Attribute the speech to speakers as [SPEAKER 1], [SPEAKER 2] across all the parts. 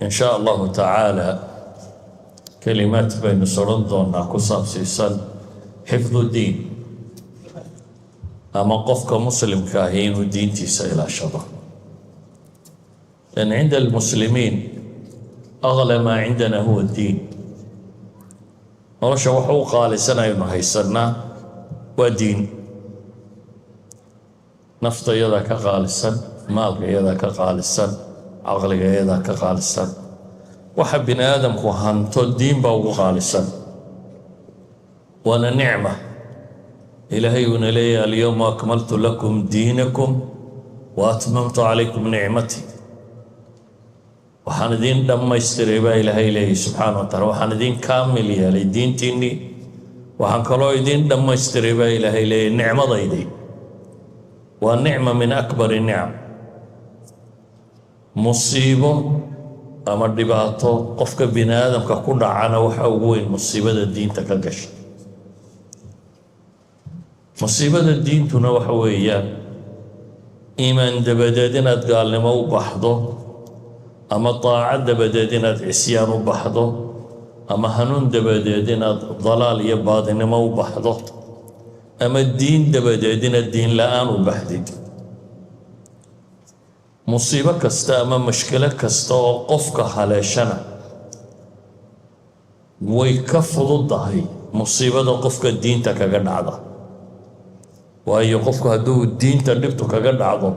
[SPEAKER 1] In shaa Allahu tacaala, kelimaad baynu soran doonaa ku saabsiisan xifdu diin, ama qofka muslimka ahi inuu diintiisa ilaashado. لأن عند المسلمين أغلى ما عندنا هو الدين. Nolosha wax u qaalisan aynu haysanaa waa diin. Nafta iyadaa ka qaalisan, maalka iyadaa ka qaalisan, caqliga iyadaa ka qaalisan. Waxa bini aadamku hanto diin baa ugu qaalisan, waana nicma Ilaahay uuna leeyahay: اليوم أكملت لكم دينكم وأتممت عليكم نعمتي. Waxaan idiin dhammaystiray baa Ilaahay leeyahy subxaana wa tacala, waxaan idiin kaamil yeelay diintiinnii, waxaan kaloo idiin dhammaystiray baa Ilaahay leeyahy nicmadaydii. Waa nicma من أكبر النعم. Musiibo ama dhibaato qofka bini aadamka ku dhacana waxa ugu weyn musiibada diinta ka gasha. Musiibada diintuna waxa weeyaan iimaan dabadeed inaad gaalnimo u baxdo, ama daaco dabadeed inaad cisyaan u baxdo, ama hanuun dabadeed inaad dalaal iyo baadinimo u baxdo, ama diin dabadeed inaad diin la-aan u baxdid. Musiibo kasta ama mashkilo kasta oo qofka haleeshana way ka fududahay musiibada qofka diinta kaga dhacda, waayo qofku hadduu diinta dhibtu kaga dhacdo,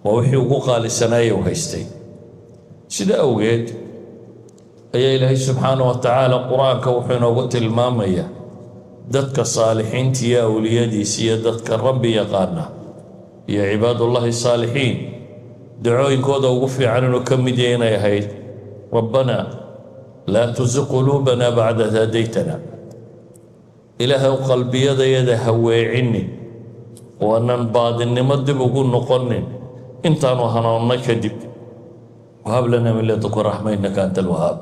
[SPEAKER 1] waa wixii ugu qaalisanaayay u haystay. Sida awgeed ayaa Ilaahay subxaana wa tacaala Qur-aanka wuxuu inoogu tilmaamayaa dadka saalixiinta iyo awliyadiisa iyo dadka Rabbi yaqaana iyo cibaadullahi saalixiin dacooyinkooda ugu fiican inuu ka mid yahay inay ahayd: ربنا لا تزغ قلوبنا بعد إذ هديتنا. Ilaahay, qalbiyadayada ha weecinin waanan baadinimo dib ugu noqonin intaanu hanoonnay kadib. وهب لنا من لدنك رحمة إنك أنت الوهاب.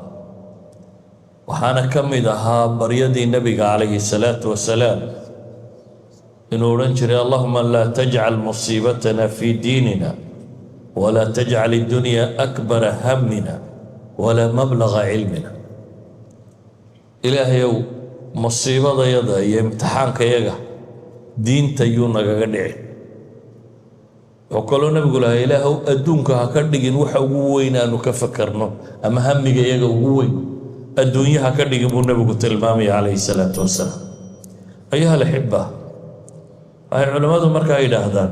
[SPEAKER 1] Waxaana ka mid ahaa baryadii Nebiga calayhi salaatu wasalaam inuu odhan jiray: اللهم لا تجعل مصيبتنا في ديننا ولا تجعل الدنيا أكبر همنا ولا مبلغ علمنا. Ilaahayow, musiibadayada iyo imtixaankayaga diinta yuu nagaga dhicin. Wuxuu kaloo Nebigu lahaa: Ilaahow, adduunka ha ka dhigin waxa ugu weyn aanu ka fakarno, ama hamiga iyaga ugu weyn adduunye ha ka dhigin, buu Nebigu tilmaamaya calayhi salaatu wasalaam. أيها الأحبة, waxay culimmadu markaa yidhaahdaan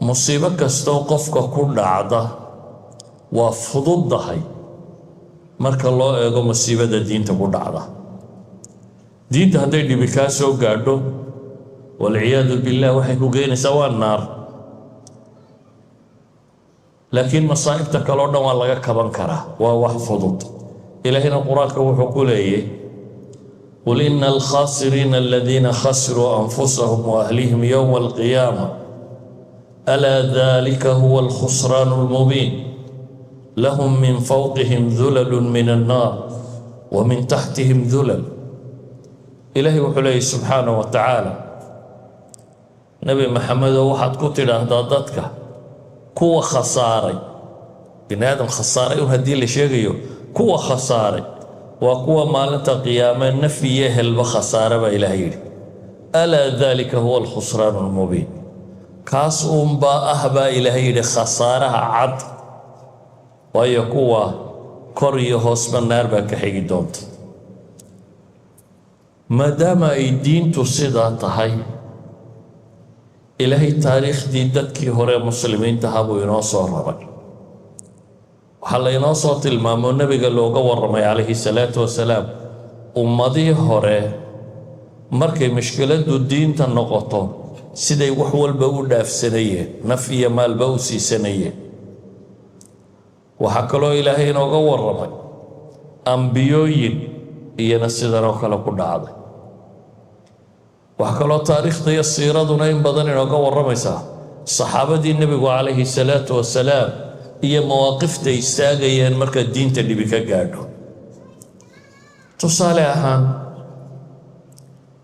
[SPEAKER 1] musiibo kastoo qofka ku dhacda waa fududdahay marka loo eego musiibada diinta ku dhacda. Diinta hadday dhibi kaa soo gaadho, والعياذ بالله, waxay ku geynaysaa waa naar, laakiin masaa'ibta kale o dhan waa laga kaban karaa, waa wax fudud. Ilaahayna Qur-aanka wuxuu ku leeyay: قل إن الخاسرين الذين خسروا أنفسهم وأهليهم يوم القيامة، ألا ذلك هو الخسران المبين. لهم من فوقهم ظلل من النار ومن تحتهم ظلل. Ilaahay wuxuu leeyay subxaanaه wa tacaala: Nebi Maxamedow, waxaad ku tidhaahdaa dadka kuwa khasaaray, bini aadam khasaaray un haddii la sheegayo, kuwa khasaaray waa kuwa maalinta qiyaame naf iyo ehelba khasaare, baa Ilaah yidhi. ألا ذلك هو الخسران المبين. Kaas uunbaa ah, baa Ilaahay yidhi, khasaaraha cad, waayo kuwa kor iyo hoosba naar baa ka xigi doonta. Maadaama ay diintu sidaa tahay, Ilaahay taariikhdii dadkii hore muslimiintaha buu inoo soo raray. Waxaa la inoo soo tilmaamo, Nebiga looga warramay calayhi salaatu wasalaam, ummadii hore markay mushkiladdu diinta noqoto siday wax walba u dhaafsanayeen, naf iyo maalba u siisanayeen. Waxaa kaloo Ilaahay inooga warramay ambiyooyin iyana sidan oo kale ku dhacday. Waxaa kaloo taariikhda iyo siiraduna in badan inooga warramaysaa saxaabadii Nebigu calayhi salaatu wasalaam iyo mawaaqifta istaagayeen marka diinta dhibi ka gaadho. Tusaale ahaan,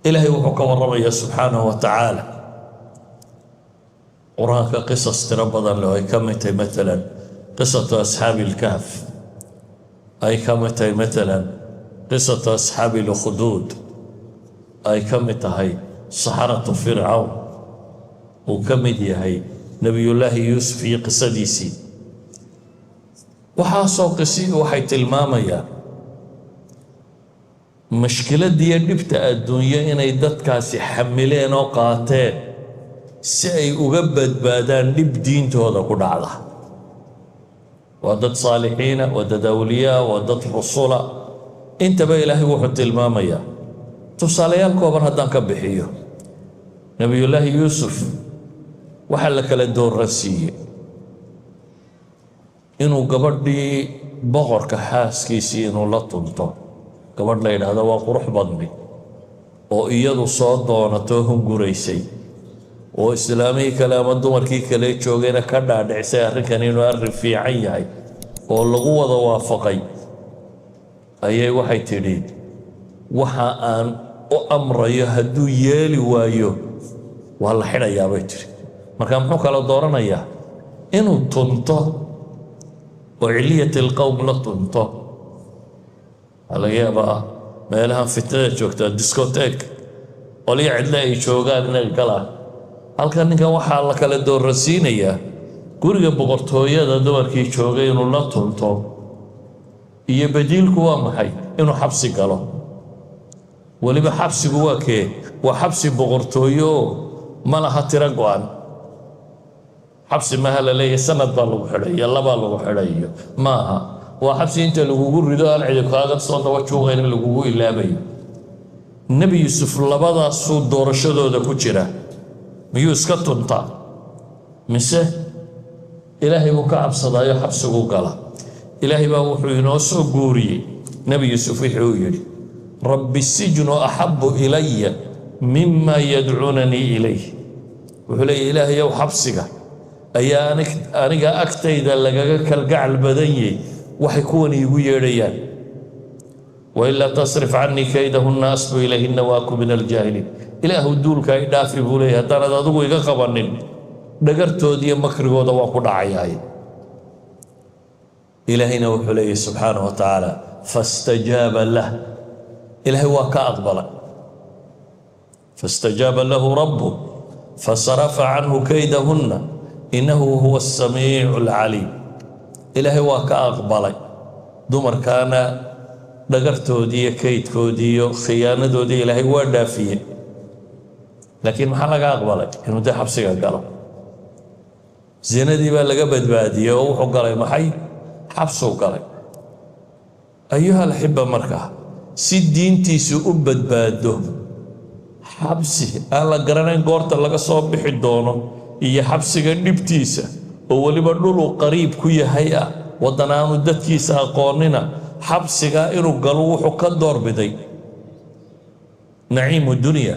[SPEAKER 1] Ilaahay wuxuu ka warramayaa subxaanahu wa tacaala Qur-aanka qisas tiro badan leh oo ay ka mid tahay maalan قصة أصحاب الكهف. Ay ka mid tahay maalan qisatu asxaabi lukhduud, ay ka mid tahay saxaratu Fircawn, uu ka mid yahay Nebiyullaahi Yuusuf iyo qisadiisii. Waxaasoo qisi waxay tilmaamayaan mashkiladiiyo dhibta adduunyo inay dadkaasi xamileen oo qaateen si ay uga badbaadaan dhib diintooda ku dhacda. Waa dad saalixiina, waa dad awliyaa, waa dad rusula. Intaba Ilaahay wuxuu tilmaamayaa. Tusaalayaal kooban haddaan ka bixiyo, Nebiyullaahi Yuusuf waxaa la kala dooransiiyey inuu gabadhii boqorka xaaskiisii inuu la tunto, gabadh la yidhaahdo waa qurux badni oo iyadu soo doonatoo hunguraysay, oo islaamihii kale ama dumarkii kale joogayna ka dhaadhicisay arrinkan inuu arrin fiican yahay oo lagu wada waafaqay. Ayay waxay tidhi, waxa aan u amrayo hadduu yeeli waayo waa la xidhayaa, bay tidhi. Marka muxuu kala dooranayaa? Inuu tunto oo ciliyat alqowm la tunto. Waxaa laga yaabaa meelahan fitnada joogta, discotheque, qolyo cidle ay joogaan inay galaan. Halkan ninkan waxaa la kala dooransiinayaa guriga boqortooyada dumarkii joogay inuu la tunto iyo badiilku waa maxay? Inuu xabsi galo. Weliba xabsigu waa kee? Waa xabsi boqortooyo oo ma laha tiro go-an. Xabsi maaha la leeyahay sanad baa lagu xidhay iyo labaa lagu xidhay iyo maaha. Waa xabsi inta lagugu rido aan cidi kaaga soo daba juuqayn in lagugu ilaabayo. Nebi Yuusuf labadaasuu doorashadooda ku jira. Miyuu iska tuntaa mise Ilaahay buu ka cabsadaayo xabsigu gala? Ilaahay baa wuxuu inoo soo guuriyey Nebi Yuusuf wixii uu yidhi: "Rabbi sijnu axabu ilaya mima yadcuunanii ilayh." Wuxuu leeyahy, Ilaahayow, xabsiga ayaa aniga agtayda lagaga kalgacal badan yahy waxay kuwan iigu yeedhayaan. "Wailaa tasrif canii kaydahunna asbu ilayhinna waaku min aljaahiliin." Ilaahu, duulka i dhaafi, buu leeyahy, haddaanad adigu iga qabanin dhagartooda iyo makrigooda waan ku dhacayaay. Ilaahayna wuxuu leeyahy subxaanahu wa tacaala: fastajaaba lah. Ilaahay waa ka aqbalay. Fastajaaba lahu rabbuh fasarafa canhu kaydahunna innahu huwa asamiicu alcaliim. Ilaahay waa ka aqbalay dumarkaana dhagartoodii iyo kaydkoodii iyo khiyaanadoodii. Ilaahay waa dhaafiyey, laakiin maxaa laga aqbalay? Inuu dee xabsiga galo. Zinadii baa laga badbaadiyey oo wuxuu galay maxay? Xabsuu galay. Ayuha alxiba, markaa si diintiisu u badbaado, xabsi aan la garanayn goorta laga soo bixi doono iyo xabsiga dhibtiisa, oo weliba dhuluu qariib ku yahay ah, waddan aanu dadkiisa aqoonina, xabsigaa inuu galo wuxuu ka doorbiday naciimu dunya,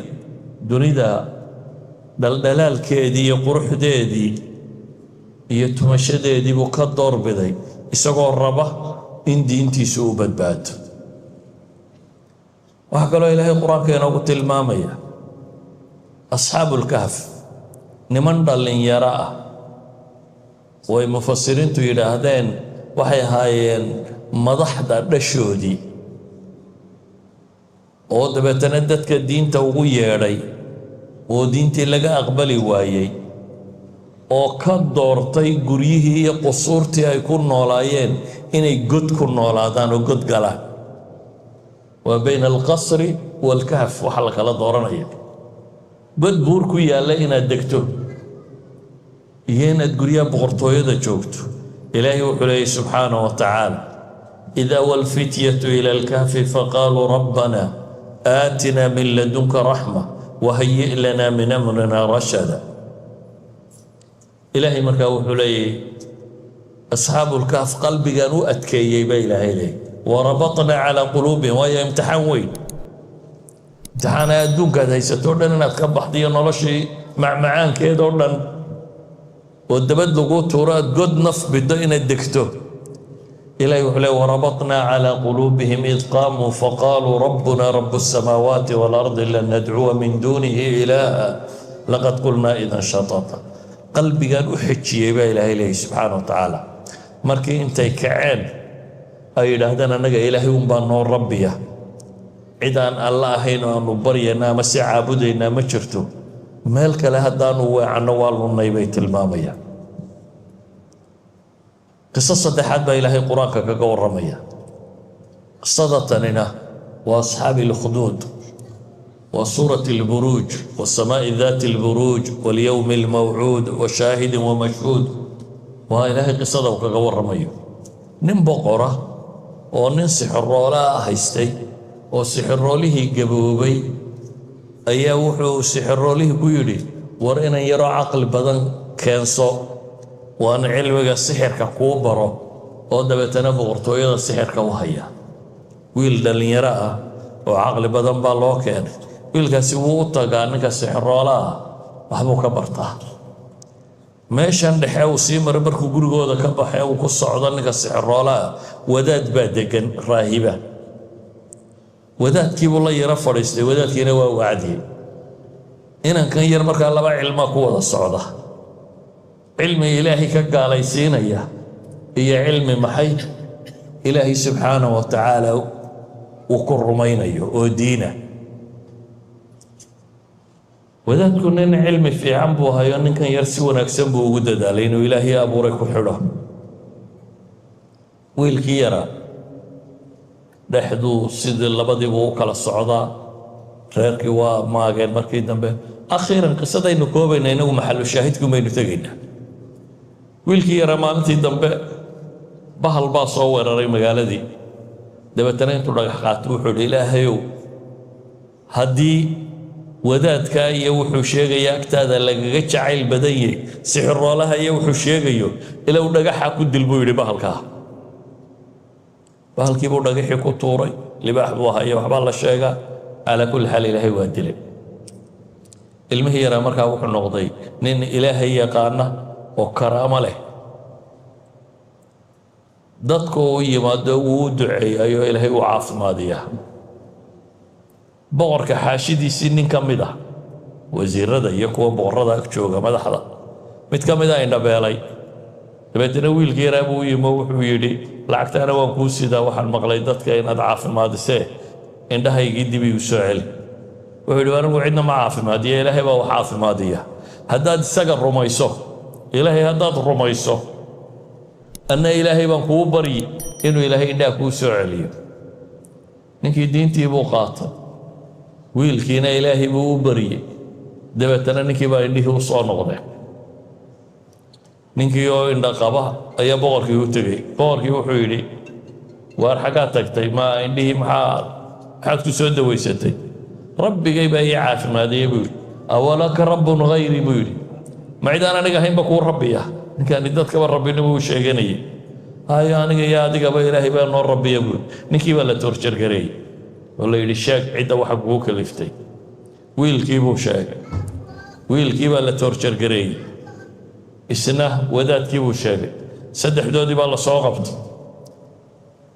[SPEAKER 1] dunida dhaldhalaalkeedii iyo quruxdeedii iyo tumashadeedii buu ka doorbiday, isagoo raba in diintiisu u badbaado. Waxaa kaloo Ilaahay Qur-aanka inoogu tilmaamaya asxaabulkahf, niman dhallinyaro ah way mufasiriintu yidhaahdeen waxay ahaayeen madaxda dhashoodii, oo dabeetana dadka diinta ugu yeedhay oo diintii laga aqbali waayey, oo ka doortay guryihii iyo qusuurtii ay ku noolaayeen inay god ku noolaadaan oo god galaan. Waa bayna alqasri waalkahf waxaa la kala dooranaya: god buur ku yaalla inaad degto iyo inaad guryaha boqortooyada joogto. Ilaahay wuxuu leeyay subxaanahu wa tacaala: id awa alfityatu ila alkahfi faqaaluu rabbana aatina min ladunka raxma wahayi' lana min amrina rashada. Ilaahay markaa wuxuu leeyay, asxaabulkahf qalbigan u adkeeyey baa Ilaahay leeyay. Warabatna calaa quluubihim. Waayo imtixaan weyn, imtixaana adduunkaad haysato o dhan inaad ka baxda iyo noloshii macmacaankeed oo dhan oo dabad laguu tuuro, aad god naf biddo inaad degto. Ilahi wuxuu leey: warabatnaa calaa quluubihim id qaamuu faqaaluu rabbuna rabu الsamaawaati waalardi lan nadcuwa min duunihi ilaaha laqad qulnaa idan shatata. Qalbigan u xejiyey baa Ilaahay leeyay subxaana wa tacaala. Markii intay kaceen Ay yidhaahdaan annaga Ilaahay unbaa noo rabbiya, cid aan Alla ahayn oo aanu baryayna ama si caabudaynaa ma jirto, meel kale haddaanu weecanno waa lunnay, bay tilmaamayaan. Qiso saddexaad baa Ilaahay Qur-aanka kaga warramaya. Qisada tanina waa أصحاب الأخدود, waa سورة البروج, والسماء ذات البروج واليوم الموعود وشاهد ومشهود. Waa Ilaahay qisada uu kaga warramayo nin boqora oo nin sixiroolaa haystay, oo sixiroolihii gaboobay ayaa wuxuu sixiroolihii ku yidhi: "War inan yaroo caqli badan keenso, waan cilmiga sixirka kuu baro oo dabeetana boqortooyada sixirka u haya." Wiil dhallinyaro ah oo caqli badan baa loo keenay. Wiilkaasi wuu u tagaa ninka sixiroolaha ah, waxbuu ka bartaa. Meeshan dhexe uu sii maray markuu gurigooda ka baxay uu ku socdo ninka sixiroolaha, wadaad baa degan, raahiba. Wadaadkiibuu la yaro fadhiistay, wadaadkiina waa wacdiyey inankan yar. Markaa laba cilmaa ku wada socda: cilmi Ilaahay ka gaalaysiinaya iyo cilmi maxay Ilaahay subxaanahu wa tacaala uu ku rumaynayo oo diina. Wadaadku nin cilmi fiican buu hayo, ninkan yar si wanaagsan buu ugu dadaalay inuu Ilaahay abuuray ku xidho. Wiilkii yaraa dhexduu sidii labadiibuu u kala socdaa. Reerkii waa maageen markii dambe. Akhiiran, qisadaynu koobayna, inagu maxalu shaahidkun baynu tegaynaa. Wiilkii yaraa maalintii dambe bahal baa soo weeraray magaaladii. Dabeetana intuu dhagax qaato wuxuu idhi: "Ilaahayow, haddii wadaadkaa iyo wuxuu sheegaya agtaada lagaga jacayl badan yahay sixiroolaha iyo wuxuu sheegayo, ilow dhagaxa ku dil," buu yidhi bahalkaa. Bahalkii buu dhagaxii ku tuuray. Libaax buu haya, waxbaa la sheegaa. Calaa kulli xaal, Ilaahay waa dilay. Ilmihii yaraa markaa wuxuu noqday nin Ilaahay yaqaana oo karaamo leh. Dadku u yimaado, wuu u duceeyayo, Ilaahay uu caafimaadiyaa. Boqorka xaashidiisii nin ka mid ah, wasiirada iyo kuwa boqorada ag jooga, madaxda mid ka mid a indhabeelay. Dabeetana wiilkii yaraa buu u yimi, wuxuu yidhi: "Lacagtaana waan kuu sidaa, waxaan maqlay dadka inaad caafimaadisee, indhahaygii dib igu soo celi." Wuxuu yidhi: "Anigu cidna ma caafimaadiya, Ilaahay baa wax caafimaadiya. Haddaad isaga rumayso, Ilaahay haddaad rumayso, anna Ilaahay baan kuu baryi inuu Ilaahay indhaha kuu soo celiyo." Ninkii diintii buu qaatay, wiilkiina Ilaahay buu u baryey. Dabeetana ninkii baa indhihii u soo noqdeen. Ninkii oo indha qaba ayaa boqorkii u tegey. Boqorkii wuxuu yidhi: "Waar, xaggaa tagtay? Ma indhihii maxaad ku soo dawaysatay?" "Rabbigay baa ii caafimaadiyey," buu yidhi. "أولك رب غيري?" buu yidhi. "Ma cidaan aniga ahaynba kuu rabbiya?" Ninkani dadkaba rabbinimo uu sheeganayay. "Hayo, aniga iyo adigaba Ilaahay baa noo rabbiya," buu yidhi. Ninkii baa la torture gareeyey oo la yidhi: "Sheeg cidda waxa kugu kaliftay." Wiilkii buu sheegay. Wiilkii baa la torture gareeyey, isna wadaadkii buu sheegay. Saddexdoodii baa la soo qabtay.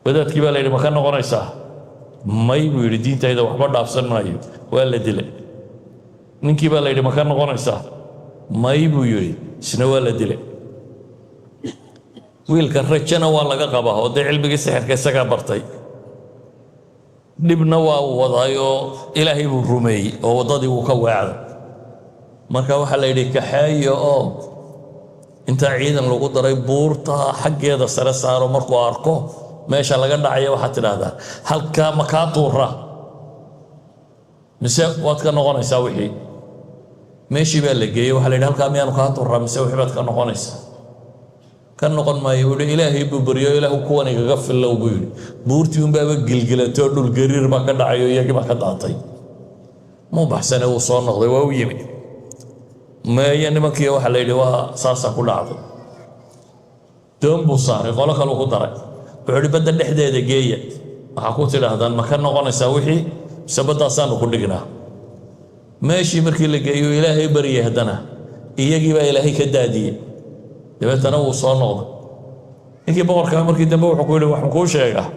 [SPEAKER 1] Wadaadkii baa la yidhi: "Ma ka noqonaysaa?" "May," buu yidhi, "diintayda waxba dhaafsan maayo." Waa la dilay. Ninkii baa la yidhi: "Ma ka noqonaysaa?" "May," buu yidhi. Isna waa la dilay. Wiilka rajana waa laga qabaa oo dee cilmigii sixirka isagaa bartay, dhibna waa uu wadaay oo Ilaahay buu rumeeyey oo waddadii wuu ka weecday. Marka waxaa la yidhi: "Kaxeeya oo intaa ciidan lagu daray buurta xaggeeda sare saaro. Markuu arko meesha laga dhacaya, waxaad tidhaahdaa: 'Halkaa ma kaa tuura mise waad ka noqonaysaa wixii?'" Meeshii baa la geeyey. Waxaa la yidhi: "Halkaa miyaanu kaa tuuraa mise wixii baad ka noqonaysaa?" "Ka noqon maayo," buu yidhi. Ilaahay buu baryo. "Ilaahu kuwan igaga fillow," buu yidhi. Buurtii unbaaba gilgilatoo dhul gariir baa ka dhacayo, iyagii baa ka daatay. Muu baxsane, wuu soo noqday, waa u yimi. Meeyo nimankii? Waxaa la yidhi: "Waa saasaa ku dhacday." Doon buu saaray, qolo kaluu ku daray. Wuxuu yidhi: "Badda dhexdeeda geeya. Waxaa ku tidhaahdaan: ma ka noqonaysaa wixii mise baddaasaanu ku dhignaa?" Meeshii markii la geeyo, Ilaahay baryay haddana, iyagii baa Ilaahay ka daadiyey. Dabeetana wuu soo noqday ninkii boqorkaa. Markii dambe wuxuu ku yidhi: "Waxaan kuu sheegaa,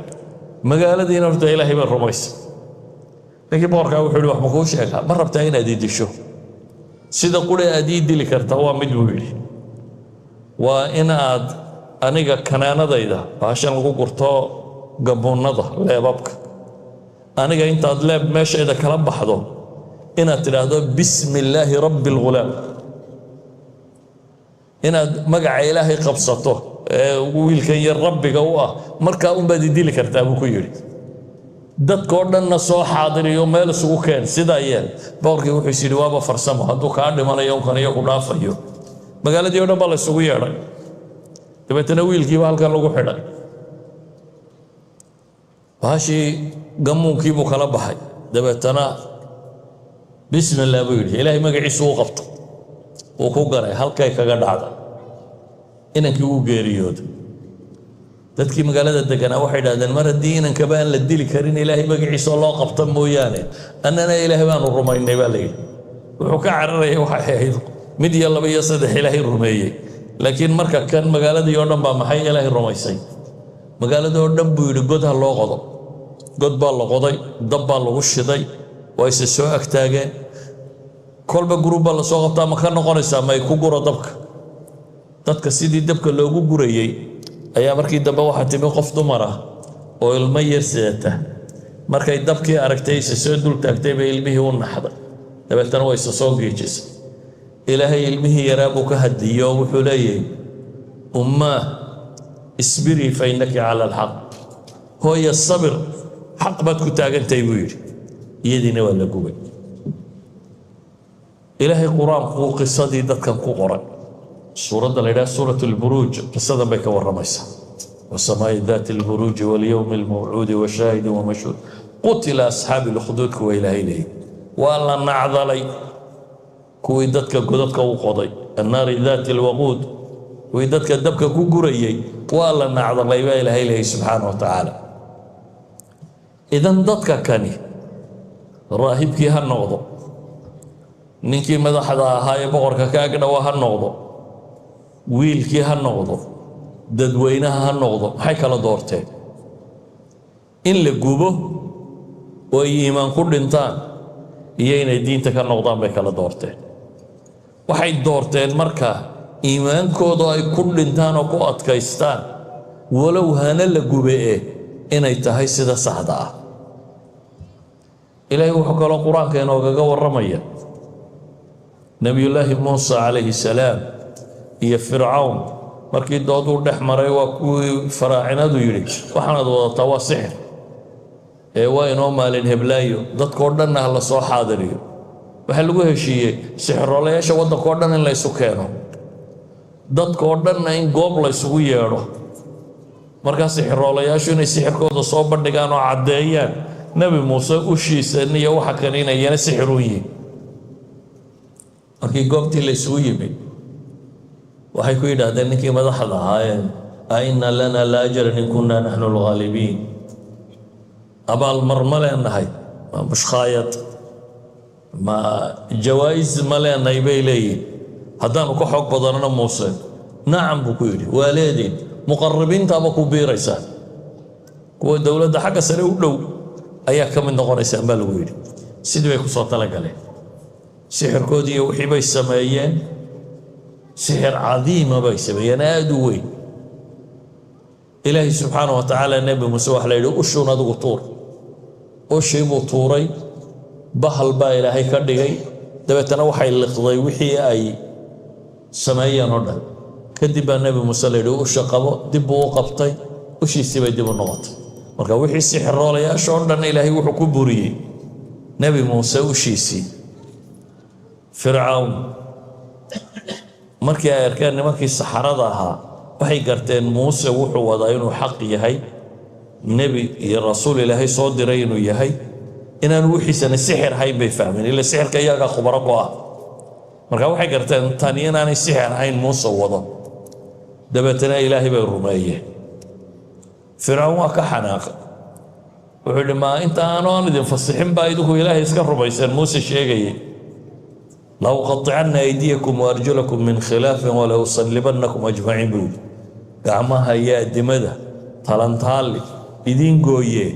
[SPEAKER 1] magaaladiina horta Ilaahay baa rumaysa." Ninkii boqorkaa wuxuu yidhi: "Wax ma kuu sheegaa? Ma rabtaa inaad ii disho? Sida qura aad ii dili karta waa mid," buu yidhi, "waa in aad aniga kanaanadayda, baashan lagu gurto Gamuunada leebabka aniga intaad leeb meeshayda kala baxdo inaad tidhaahdo "Bismi illaahi rabbi alghulaam", inaad magaca Ilaahay qabsato ee wiilkan yar rabbiga u ah, markaa unbaad idili kartaa, buu ku yidhi. Dadkoo dhanna soo xaadiriyo, meel isugu keen, sidaa yeel. Boqorkii wuxuu is yidhi, waaba farsamo, hadduu kaa dhimanayo unkan iyo ku dhaafayo. Magaaladii o dhan baa la isugu yeedhay. Dabeetana wiilkiiba halkan lagu xidhay, bahashii gamuunkii buu kala baxay. Dabeetana "Bismi illah" buu yidhi, Ilaahay magaciisu u qabto, wuu ku ganay, halkay kaga dhacday. Inankii wuu geeriyooday. Dadkii magaalada deganaa waxay idhahdeen, mar haddii inankaba aan la dili karin Ilaahay magaciisa loo qabta mooyaane, annana Ilaahay baanu rumaynay, baa la yidhi. Wuxuu ka cararayay waxay ahayd mid iyo laba iyo saddex Ilaahay rumeeyey, laakiin marka kan magaaladii oo dhan baa maxay Ilaahay rumaysay. Magaalada oo dhan buu yidhi, god ha loo qodo. God baa la qoday, dab baa lagu shiday, waa ise soo agtaageen. Kolba group baa lasoo qabtaa, ma ka noqonaysaa, may ku guro dabka. Dadka sidii dabka loogu gurayey ayaa markii dambe waxaa timi qof dumar ah oo ilmo yar sidata. Markay dabkii aragtay, ise soo dul taagtay, bay ilmihii u naxday. Dabeetana way isa soo giijisay. Ilaahay ilmihii yaraa buu ka hadiyo oo wuxuu leeyahay, "Ummaah, isbirii fa innaki cala alxaq." Hooya, sabir, xaq baad ku taagantahay, buu yidhi. Iyadiina waa la gubay. Ilaahay Qur-aanku qisadii dadkan ku qoray suuradda la yidhaha Suurat Alburuuj, qisadan bay ka warramaysaa: wasamaa'i daati alburuuji walyowmi almawcuudi washaahidin wamashhuud qutila asxaabi lukhduudka. Waa Ilaahay leeyahy, waa la nacdalay kuwii dadka godadka u qoday. Annaari daati alwaquud, kuwii dadka dabka ku gurayay waa la nacdalay, baa Ilaahay leeyahy subxaana wa tacaala. Idan dadka kani, raahibkii ha noqdo, ninkii madaxda ahaa ee boqorka ka agdhowa ha noqdo, wiilkii ha noqdo, dadweynaha ha noqdo, maxay kala doorteen? In la gubo oo ay iimaan ku dhintaan iyo inay diinta ka noqdaan bay kala doorteen. Waxay doorteen marka iimaankooda ay ku dhintaan oo ku adkaystaan, walow hana la gube eh, inay tahay sida saxda ah. Ilaahay wuxuu kaloo Qur-aanka inoogaga warramaya Nebiyullaahi Muusa calayhi salaam iyo Fircawn markii dooduu dhex maray. Waa kuwii faraacinadu yidhi, waxaanaad wadataa waa sixir ee waa inoo maalin heblaayo, dadkoo dhanna ha la soo xaadiriyo. Waxaa lagu heshiiyey sixiroolayaasha waddankao dhan in laysu keeno, dadkoo dhanna in goob laysugu yeedho. Markaa sixiroolayaashu inay sixirkooda soo bandhigaan oo caddeeyaan Nebi Muuse ushiisan iyo waxa kale inayana sixirun yihiin. Markii goobtii laysugu yimid, waxay ku yidhaahdeen ninkii madaxda ahaayeen, "Aina lana la ajran in kunna naxnu alghaalibiin?" Abaalmar ma leenahay? Ma mushkhaayad, ma jawaa'is ma leenahay, bay leeyihin, haddaanu ka xoog badanno Muuse? "Nacam," buu ku yidhi, "waa leediin, muqarabiintaaba ku biiraysaan, kuwa dowladda xagga sare u dhow ayaa ka mid noqonaysaan," baa lagu yidhi. Sidii bay kusoo talagaleen, sixirkoodii iyo wixii bay sameeyeen. Sixir cadiima bay sameeyeen, aada u weyn. Ilaahay subxaana wa tacaala Nebi Muuse waxa la yidhi, "Ushuun adigu tuur." Ushii buu tuuray, bahal baa Ilaahay ka dhigay. Dabeetana waxay liqday wixii ay sameeyeen oo dhan. Kadib baa Nebi Muuse la yidhi, "Usha qabo." Dib buu u qabtay, ushiisii bay dib u noqotay. Marka wixii sixiroolayaasha oo dhan Ilaahay wuxuu ku buriyey Nebi Muuse ushiisii. Fircawn markii ay arkeen nimankii saxarada ahaa, waxay garteen Muuse wuxuu wadaa inuu xaq yahay, nebi iyo rasuul Ilaahay soo diray inuu yahay, inaanu wixiisana sixir ahayn bay fahmeen, ila sixirka iyagaa khubaro ku ah. Marka waxay garteen tani inaanay sixir ahayn Muuse wado. Dabeetana Ilaahay bay rumeeyeen. Fircawn waa ka xanaaqay. Wuxuu yidhi, maa inta aanu aan idin fasixin baa idinku Ilaahay iska rumayseen Muuse sheegayay? "Lauqaicanna aydiyakum waarjulakum min khilaafin walausallibannakum ajmaciin," buu yidhi. Gacmaha iyo addimada talantaali idiin gooye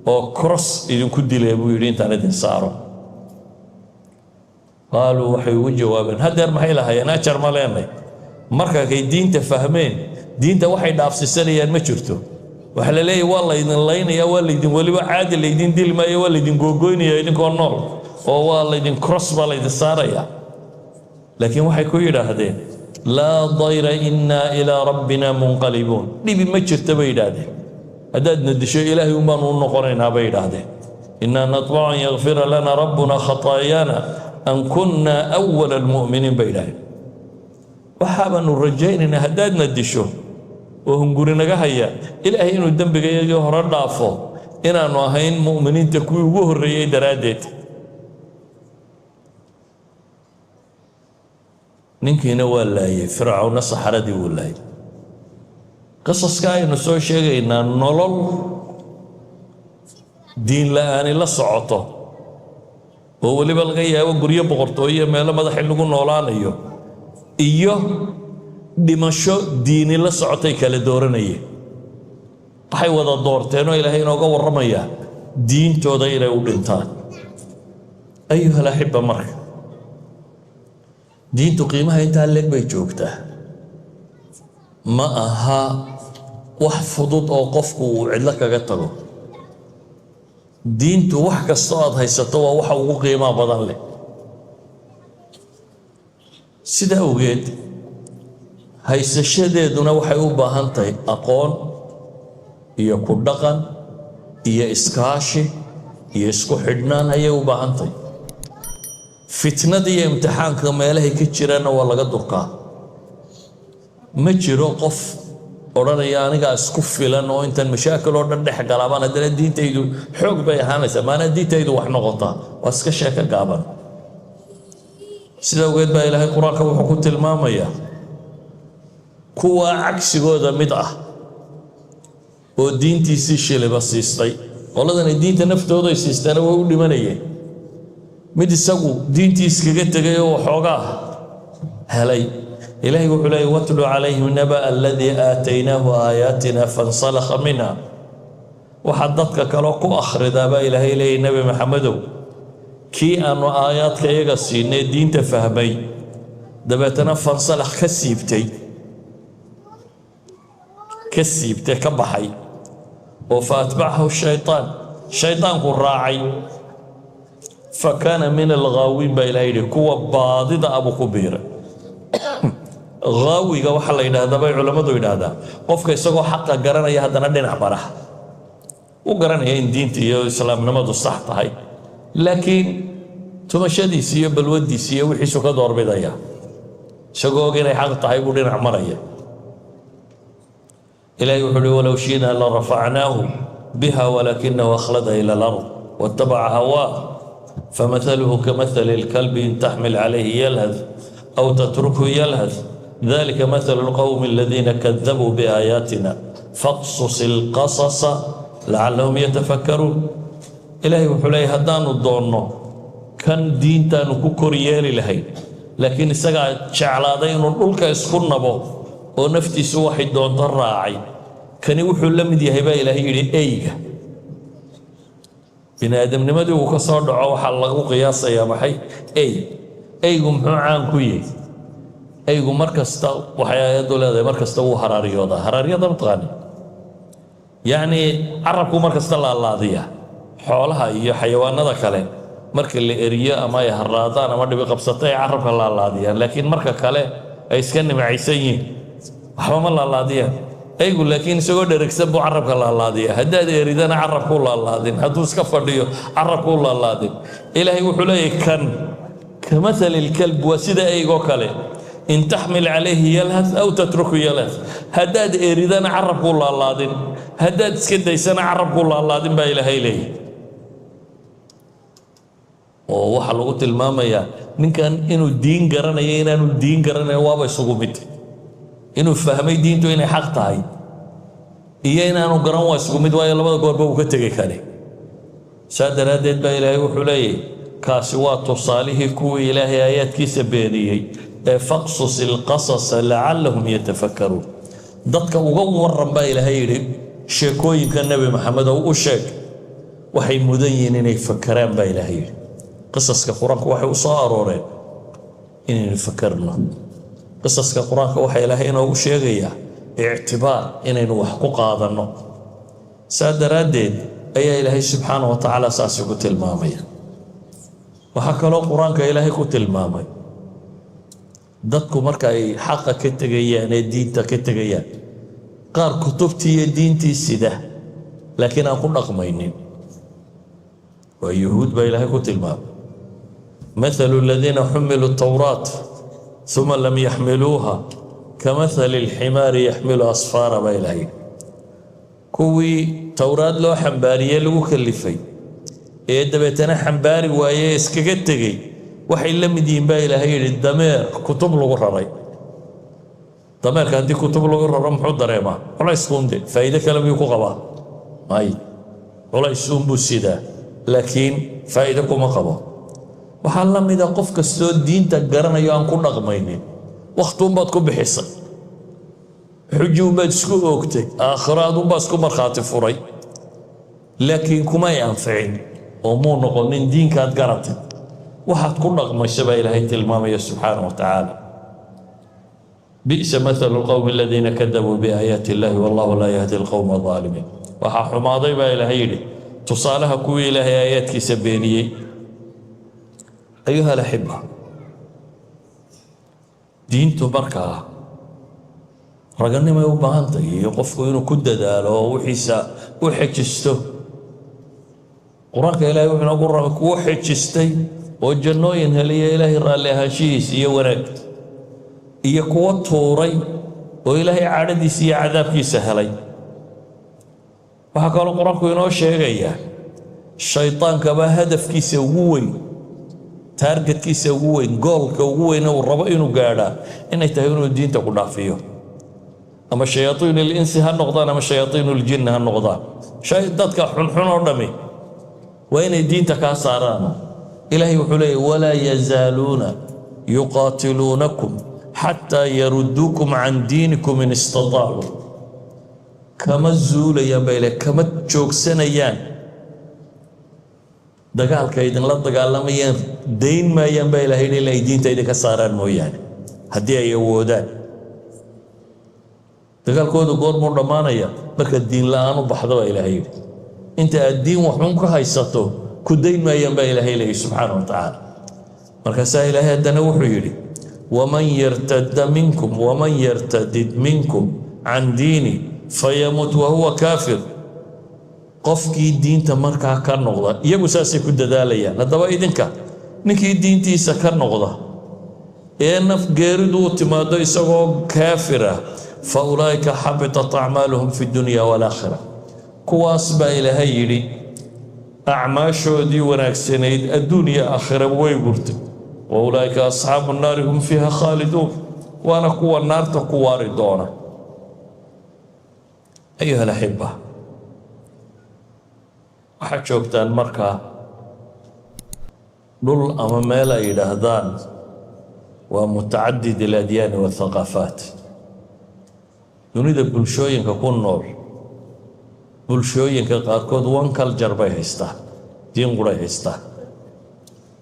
[SPEAKER 1] oo cross idinku dile, buu yidhi, intaan idin saaro. Qaaluu, waxay ugu jawaabeen, haddeer maxay lahaayeen? Ajar ma leenay? Marka kay diinta fahmeen, diinta waxay dhaafsiisanayaan ma jirto. Waxaa la leeyahy waa laydin laynaya, waa laydin weliba caadi laydin dili maayo, waa laydin googoynaya idinkoo nool, oo waa laydin cross baa laydin saaraya. Laakiin waxay ku yidhaahdeen: "Laa dayra, innaa ilaa rabbina munqalibuun." Dhibi ma jirta, bay yidhaahdeen, haddaadna disho Ilaahay un baanu u noqonaynaa, bay yidhaahdeen. "Innaa natmacu an yakfira lana rabbuna khataayaana an kunna awala almu'miniin," bay yidhahdeen. Waxaabaanu rajaynaynaa haddaadna disho oo hunguri naga haya Ilaahay inuu dembigayagii hore dhaafo, inaannu ahayn mu'miniinta kuwii ugu horreeyey daraaddeed. Ninkiina waa laayay Fircawna, saxaradii wuu laayay. Qisaska aynu soo sheegaynaa nolol diin la'aani la socoto, oo weliba laga yaabo guryo boqortooyo, meelo madax in lagu noolaanayo, iyo dhimasho diini la socotay kala dooranayeen. Waxay wada doorteenoo Ilaahay inooga warramayaa diintooda inay u dhintaan. Ayuha alaxiba, marka diintu qiimaha intaa leeg bay joogtaa. Ma aha wax fudud oo qofku uu cidlo kaga tago. Diintu wax kastoo aad haysato waa waxa ugu qiimaha badan leh. Sida awgeed haysashadeeduna waxay u baahan tahay aqoon iyo ku dhaqan iyo iskaashi iyo isku xidhnaan ayay u baahan tahay. Fitnada iyo imtixaanka meelahay ka jiraanna waa laga durkaa. Ma jiro qof odhanaya anigaa isku filan oo intaan mashaakil oo dhan dhex galaabaan haddana diintaydu xoog bay ahaanaysaa, maanaa diintaydu wax noqotaa. Waa iska sheeko gaaban. Sida awgeed baa Ilaahay Qur-aanka wuxuu ku tilmaamayaa kuwa cagsigooda mid ah oo diintiisii shiliba siistay. Qoladani diinta naftooday siisteena way u dhimanayeen. Mid isagu diintii iskaga tegay oo waxoogaa helay, Ilaahay wuxuu leeyay: "Watlu calayhim naba'a aladii aataynaahu aayaatina fansalakha minha." Waxaad dadka kaloo ku akhridaa, baa Ilaahay leeyay, Nebi Maxamedow, kii aanu aayaadka iyaga siinay, diinta fahmay, dabeetana fansalakh ka siibtay, ka siibtay, ka baxay, oo fa atbacahu shaytaan, shaydaanku raacay, fa kaana min alghaawiin, baa Ilahay yidhi. Kuwa baadida abuu ku biiray. Haawiga waxaa la yidhaahdaa, bay culammadu yidhaahdaa, qofka isagoo xaqa garanaya haddana dhinac mara. U garanaya in diinta iyo islaamnimadu sax tahay, laakiin tumashadiisi iyo balwadiisi iyo wixiisu ka doorbidaya. Isagoo og inay xaq tahay buu dhinac maraya. Ilahay wuxuu uhi: "Walow shi'naa la rafacnaahu biha walaakinahu akhlada ila alard wattabaca hawaah famathaluhu kamathali alkalbi in taxmil calayhi yalhath aw tatrukhu yalhath dalika mathalu alqowmi aladiina kadabuu biaayaatina faqsus ilqasasa lacallahum yatafakkaruun." Ilaahay wuxuu leeyahy: haddaanu doonno kan diintaanu ku kor yeeli lahayn, laakiin isagaa jeclaaday inuu dhulka isku nabo oo naftiisu waxay doonto raacay. Kani wuxuu la mid yahay, baa Ilaahay yidhi, eyga. Bini aadamnimadii uu ka soo dhaco waxaa lagu qiyaasayaa maxay? Ey. Eygu muxuu caan ku yahay? Eygu mar kasta, waxay aayaddu leedahay, mar kasta wuu haraariyoodaa. Haraaryada mataqaani? Yacni carabku mar kasta laalaadiya. Xoolaha iyo xayawaanada kale marka la eriyo ama ay haraadaan ama dhibi qabsato ay carabka laalaadiyaan, laakiin marka kale ay iska nimcaysan yihiin waxba ma laalaadiyaan. Eygu laakiin isagoo dheregsan buu carabka laalaadiya. Haddaad eridana carabkuu laalaadin, hadduu iska fadhiyo carabkuu laalaadin. Ilaahay wuxuu leeyahay: kan kamathali lkalb, waa sida eygoo kale. In taxmil calayhi yalhath aw tatruku yalhath. Haddaad eridana carabkuu laalaadin, haddaad iska daysana carabkuu laalaadin, baa Ilaahay leeyahay. Oo waxaa lagu tilmaamayaa ninkan inuu diin garanayo, inaanu diin garanayn waaba isugu mid. Inuu fahmay diintu inay xaq tahay iyo inaanu garan waa isugu mid, waayo labada goorba uu ka tegey kani. Saa daraaddeed baa Ilaahay wuxuu leeyahy: kaasi waa tusaalihii kuwii Ilaahay aayaadkiisa beeniyey ee faqsus ilqasasa lacallahum yatafakkaruun. Dadka uga waran, baa Ilaahay yidhi, sheekooyinka Nebi Maxamed oo u sheeg, waxay mudan yihiin inay fakaraan, baa Ilaahay yidhi. Qisaska Qur-aanku waxay u soo arooreen inaynu fakarno. Qisaska Qur-aanka waxaa Ilaahay inoogu sheegayaa ictibaar, inaynu wax ku qaadanno. Saa daraaddeed ayaa Ilaahay subxaana wa tacaala saasi ku tilmaamaya. Waxaa kaloo Qur-aanka Ilaahay ku tilmaamay dadku marka ay xaqa ka tegayaan ee diinta ka tegayaan, qaar kutubtii iyo diintii sida laakiin aan ku dhaqmaynin. Waa Yuhuud baa Ilaahay ku tilmaamay: "مثل الذين حملوا التوراة ثم لم يحملوها كمثل الحمار يحمل أسفارا" baa Ilahay yidhi. Kuwii Towraad loo xambaariyey, lagu kalifay, ee dabeetana xambaari waaye ee iskaga tegey, waxay la mid yihiin baa Ilaahay yidhi dameer kutub lagu raray. Dameerka haddii kutub lagu raro muxuu dareemaa? Culayskuunde, faa'iide kale miyuu ku qabaa? May, culays uunbuu sidaa, laakiin faa'iide kuma qabo. Waxaa la mida qof kastoo diinta garanayo aan ku dhaqmaynin. Wakhtuunbaad ku bixisay, xuji unbaad isku oogtay, aakhiro adunbaa isku markhaati furay, laakiin kumay anficin oo muu noqonin diinkaad garatay waxaad ku dhaqmayso baa Ilaahay tilmaamaya subxaana wa tacaala: "بئس مثل القوم الذين كذبوا بآيات الله والله لا يهدي القوم الظالمين." Waxaa xumaaday baa Ilaahay yidhi tusaalaha kuwii Ilaahay aayaadkiisa beeniyey. أيها الأحبة, diintu markaa raganimay u baahantahay iyo qofku inuu ku dadaalo oo wixiisa u xejisto. Qur-aanka Ilahay wuxuu noogu rabay kuwo xejistay oo jannooyin heliya, Ilaahay raalli ahaanshihiisa iyo wanaag, iyo kuwo tuuray oo Ilaahay cadhadiisa iyo cadaabkiisa helay. Waxaa kaloo Qur-aanku inoo sheegayaa shaytaankabaa hadafkiisa ugu weyn, targetkiisa ugu weyn, goalka ugu weyn uu rabo inuu gaadhaa inay tahay inuu diinta ku dhaafiyo. Ama شياطين الإنس ha noqdaan ama شياطين الجن ha noqdaan, dadka xunxun oo dhami waa inay diinta kaa saaraan. Ilaahay wuxuu leeyay: "ولا يزالون يقاتلونكم حتى يردوكم عن دينكم إن استطاعوا." Kama zuulayaan baa Ilahay, kama joogsanayaan dagaalka idinla dagaalamayaan, dayn maayaan baa Ilahay yidhi, ilaa ay diinta idinka saaraan mooyaane haddii ay awoodaan. Dagaalkooda goormuu dhammaanaya? Marka diin la-aan u baxdo baa Ilaahay yidhi. Inta aad diin waxun ka haysato ku dayn maayaan baa Ilaahay leeyahy subxaana wa tacaala. Markaasaa Ilaahay haddana wuxuu yidhi: "ومن يرتد منكم ومن يرتدد منكم عن دينه فيمت وهو كافر." Qofkii diinta markaa ka noqda, iyagu saasay ku dadaalayaan, haddaba idinka ninkii diintiisa ka noqda ee naf geeridu u timaado isagoo kaafir ah, "فأولئك حبطت أعمالهم في الدنيا والآخرة." Kuwaas baa Ilaahay yidhi acmaashoodii wanaagsanayd adduun iyo aakhiraba way gurtay. "وأولئك أصحاب النار هم فيها خالدون." Waana kuwa naarta ku waari doona. أيها الأحبة, waxaad joogtaan markaa dhul ama meel ay yidhaahdaan waa متعدد الأديان والثقافات. Dunida bulshooyinka ku nool, bulshooyinka qaarkood one culture bay haystaan, diin quray haystaan.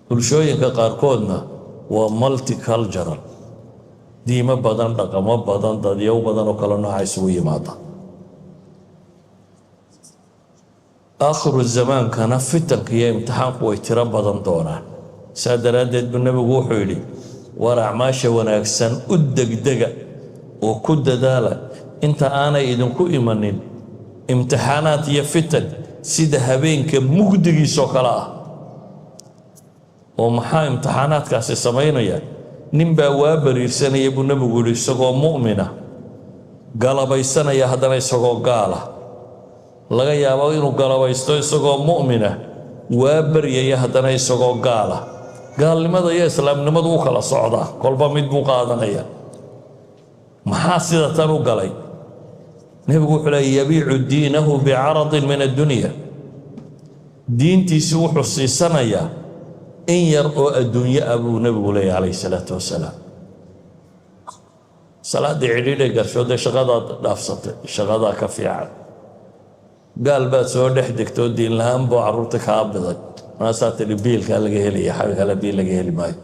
[SPEAKER 1] Bulshooyinka qaarkoodna waa multicultural, diimo badan, dhaqamo badan, dadyow badan oo kale nooca isugu yimaada. Aakhiru zamaankana fitanka iyo imtixaanku way tiro badan doonaan. Saa daraaddeed buu Nebigu wuxuu yidhi: "War acmaasha wanaagsan u degdega oo ku dadaala inta aanay idinku imanin imtixaanaad iyo fitan sida habeenka mugdigiisoo kale ah." Oo maxaa imtixaanaadkaasi samaynaya? Nin baa waa bariirsanaya buu Nebigu yidhi isagoo mu'mina, galabaysanaya haddana isagoo gaala. Laga yaabo inuu galabaysto isagoo mu'mina, waa baryaya haddana isagoo gaala. Gaalnimada iyo islaamnimadu u kala socdaa, kolba mid buu qaadanaya. Maxaa sida tan u galay? Nebigu wuxuu leey: "يبيع دينه بعرض من الدنيا." Diintiisi wuxuu siisanayaa in yar oo adduunyo ah buu Nebigu leeyahy calayhi salaatu wasalaam. Salaaddii cidhiidhay gasho, dee shaqadaad dhaafsatay, shaqadaa ka fiican. Gaal baad soo dhex degtoo diin la-aan buu carruurta kaa biday, markaasaa tidhi biilkaa laga helaya, xagga kale biil laga heli maayo.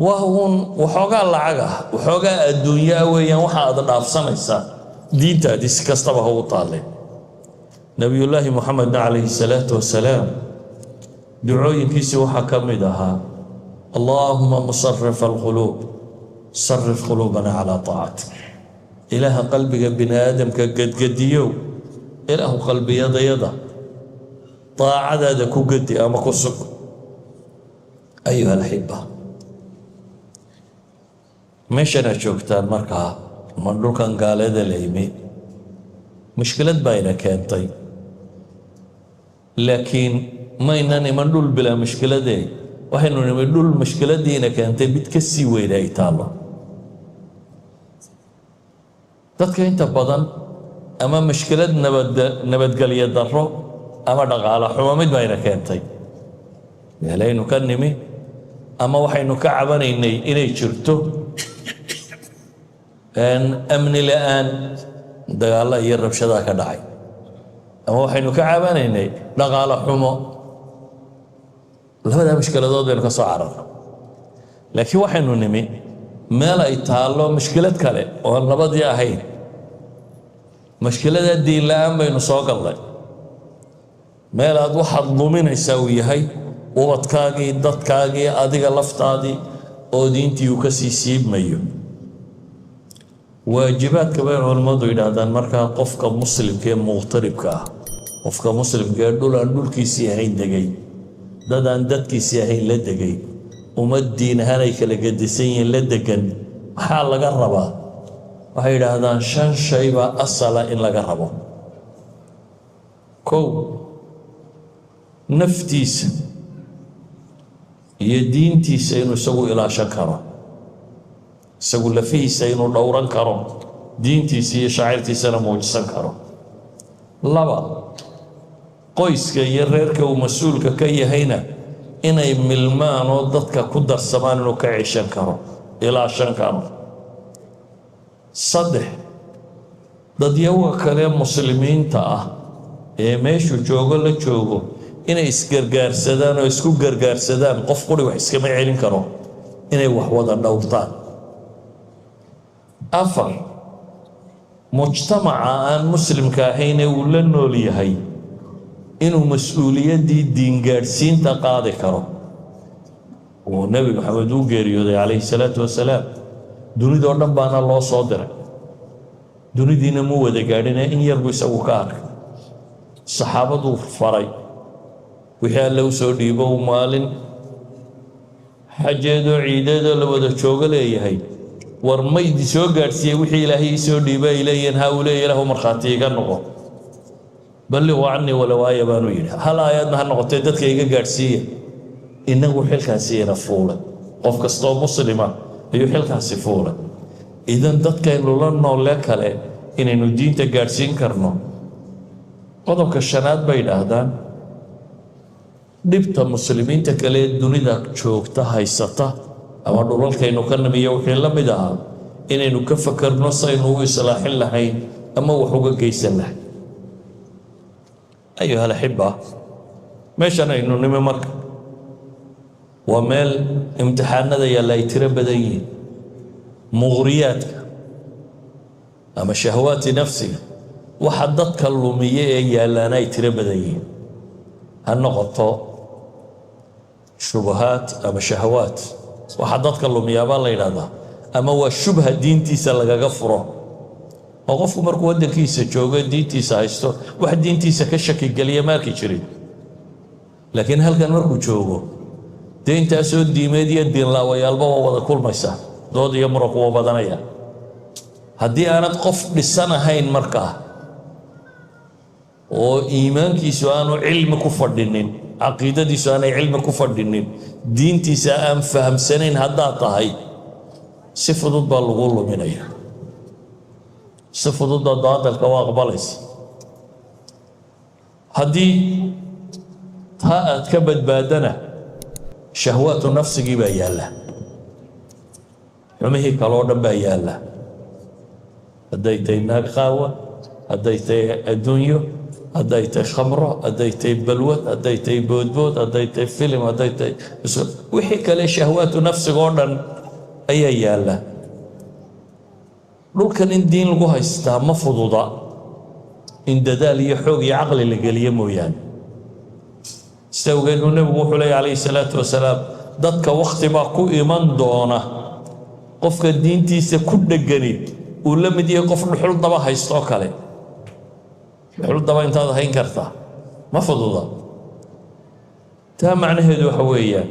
[SPEAKER 1] Waa uun waxoogaa lacag ah, waxoogaa adduunyo ah weeyaan waxa aad dhaafsanaysaa diintaadii, si kastaba ha u taaleen. Nebiyullaahi Moxamedna calayhi salaatu wasalaam ducooyinkiisii waxaa ka mid ahaa: "اللهم مصرف القلوب صرف قلوبنا على طاعتك." Ilaaha qalbiga bini aadamka gedgediyow, Ilaahu qalbiyadayada daacadaada ku gedi ama ku sug. أيها الأحبة, meeshanaad joogtaan markaa ma dhulkan gaaleeda la yimi, mushkilad baa ina keentay, laakiin maynan iman dhul bilaa mushkiladee. Waxaynu nimi dhul mushkiladiina keentay mid ka sii weyna ay taallo. Dadka inta badan ama mushkilad nabadgelyo darro ama dhaqaale xumo mid baa ina keentay meelaynu ka nimi, ama waxaynu ka cabanaynay inay jirto amni la'aan, dagaallo iyo rabshadaa ka dhacay, ama waxaynu ka cabanaynay dhaqaale xumo. Labadaa mushkiladood baynu ka soo cararno, laakiin waxaynu nimi meel ay taallo mushkilad kale oo aan labadii ahayn. Mushkilada diin la'aan baynu soo gallay, meel aad waxaad luminaysaa uu yahay ubadkaagii, dadkaagii, adiga laftaadii oo diintii uu ka sii siibmayo. Waajibaadka bay culammadu yidhaahdaan markaa qofka muslimka ee muqtaribka ah, qofka muslimka ee dhul aan dhulkiisii ahayn degay, dad aan dadkiisii ahayn la degay, ummad diin ahaan ay kala gedisan yihiin la degan, maxaa laga rabaa? Waxay yidhaahdaan shan shay baa asala in laga rabo. Kow, naftiisa iyo diintiisa inuu isagu ilaashan karo, isagu lafihiisa inuu dhowran karo, diintiisa iyo shacairtiisana muujisan karo. Laba, qoyska iyo reerka uu mas-uulka ka yahayna inay milmaan oo dadka ku darsamaan inuu ka ceshan karo, ilaashan karo. Saddex, dadyaga kale muslimiinta ah ee meeshuu joogo la joogo inay isgargaarsadaan oo isku gargaarsadaan, qof quri wax iskama celin karo, inay wax wada dhowrtaan. Afar, mujtamaca aan muslimka ahayn ee uu la nool yahay inuu mas-uuliyaddii diingaadhsiinta qaadi karo. Uu Nebi Maxamed uu geeriyooday calayhi salaatu wasalaam, dunidoo dhan baana loo soo diray. Dunidiina muu wada gaadhine, in yar buu isagu ka arkay. Saxaabaduu faray wixii Alle u soo dhiibo. Uu maalin xajeedoo ciideedoo la wada joogo leeyahay: "War maydi soo gaadhsiiyey wixii Ilaahay ii soo dhiiba?" Ay leeyihiin ha. Uu leeya: "Ilaahu markhaati iga noqo. بلغوا عني ولو آية" baanuu yidhi, hal aayadna ha noqotee dadka iga gaadhsiiya. Innagu xilkaasi ina fuulay, qof kastoo muslima ayuu xilkaasi fuulay. Idan dadkaynu la noolle kale inaynu diinta gaadhsiin karno. Qodobka shanaad bay idhaahdaan, dhibta muslimiinta kale ee dunida joogta haysata ama dhulalkaynu ka nimiyo wixii la mid ahaa inaynu ka fakarno saynu u islaaxin lahayn ama wax uga geysan lahayn. أيها الأحبة, meeshan aynu nimi marka waa meel imtixaanada yaalla ay tiro badan yihiin. Muqriyaadka ama shahwaati nafsiga, waxa dadka lumiye ee yaallaana ay tiro badan yihiin, ha noqoto shubahaat ama shahawaat. Waxa dadka lumiyaabaa la yidhahdaa ama waa shubha diintiisa lagaga furo, oo qofku markuu waddankiisa joogo diintiisa haysto, wax diintiisa ka shaki geliya ma arki jirin. Laakiin halkan markuu joogo, dee intaasoo diimeed iyo diinlaawayaalba waa wada kulmaysa, dood iyo muranku waa badanaya. Haddii aanad qof dhisan ahayn markaa oo iimaankiisu aanu cilmi ku fadhinin, caqiidadiisu aanay cilmi ku fadhinin, diintiisa aan fahamsanayn haddaad tahay, si fudud baa lagu luminaya, si fudud baa baadilka u aqbalaysa. Haddii taa aad ka badbaadana, shahwaatu nafsigii baa yaalla, xumihii kaloo dhan baa yaalla, hadday tahay naag qaawa, hadday tahay adduunyo, hadday tahay khamro, hadday tahay balwad, hadday tahay boodbood, hadday tahay filim, hadday tahay wixii kale, shahwaatu nafsiga oo dhan ayaa yaalla. Dhulkan in diin lagu haystaa ma fududa. In dadaal iyo xoog iyo caqli la geliyo mooyaane. Sida awgeed buu Nebigu wuxuu leeya calayhi salaatu wasalaam: dadka wakhti baa ku iman doona qofka diintiisa ku dhegani uu la mid yahay qof dhuxul daba haysto kale. Dhuxul daba intaad hayn kartaa ma fududa. Taa macnaheedu waxa weeyaan,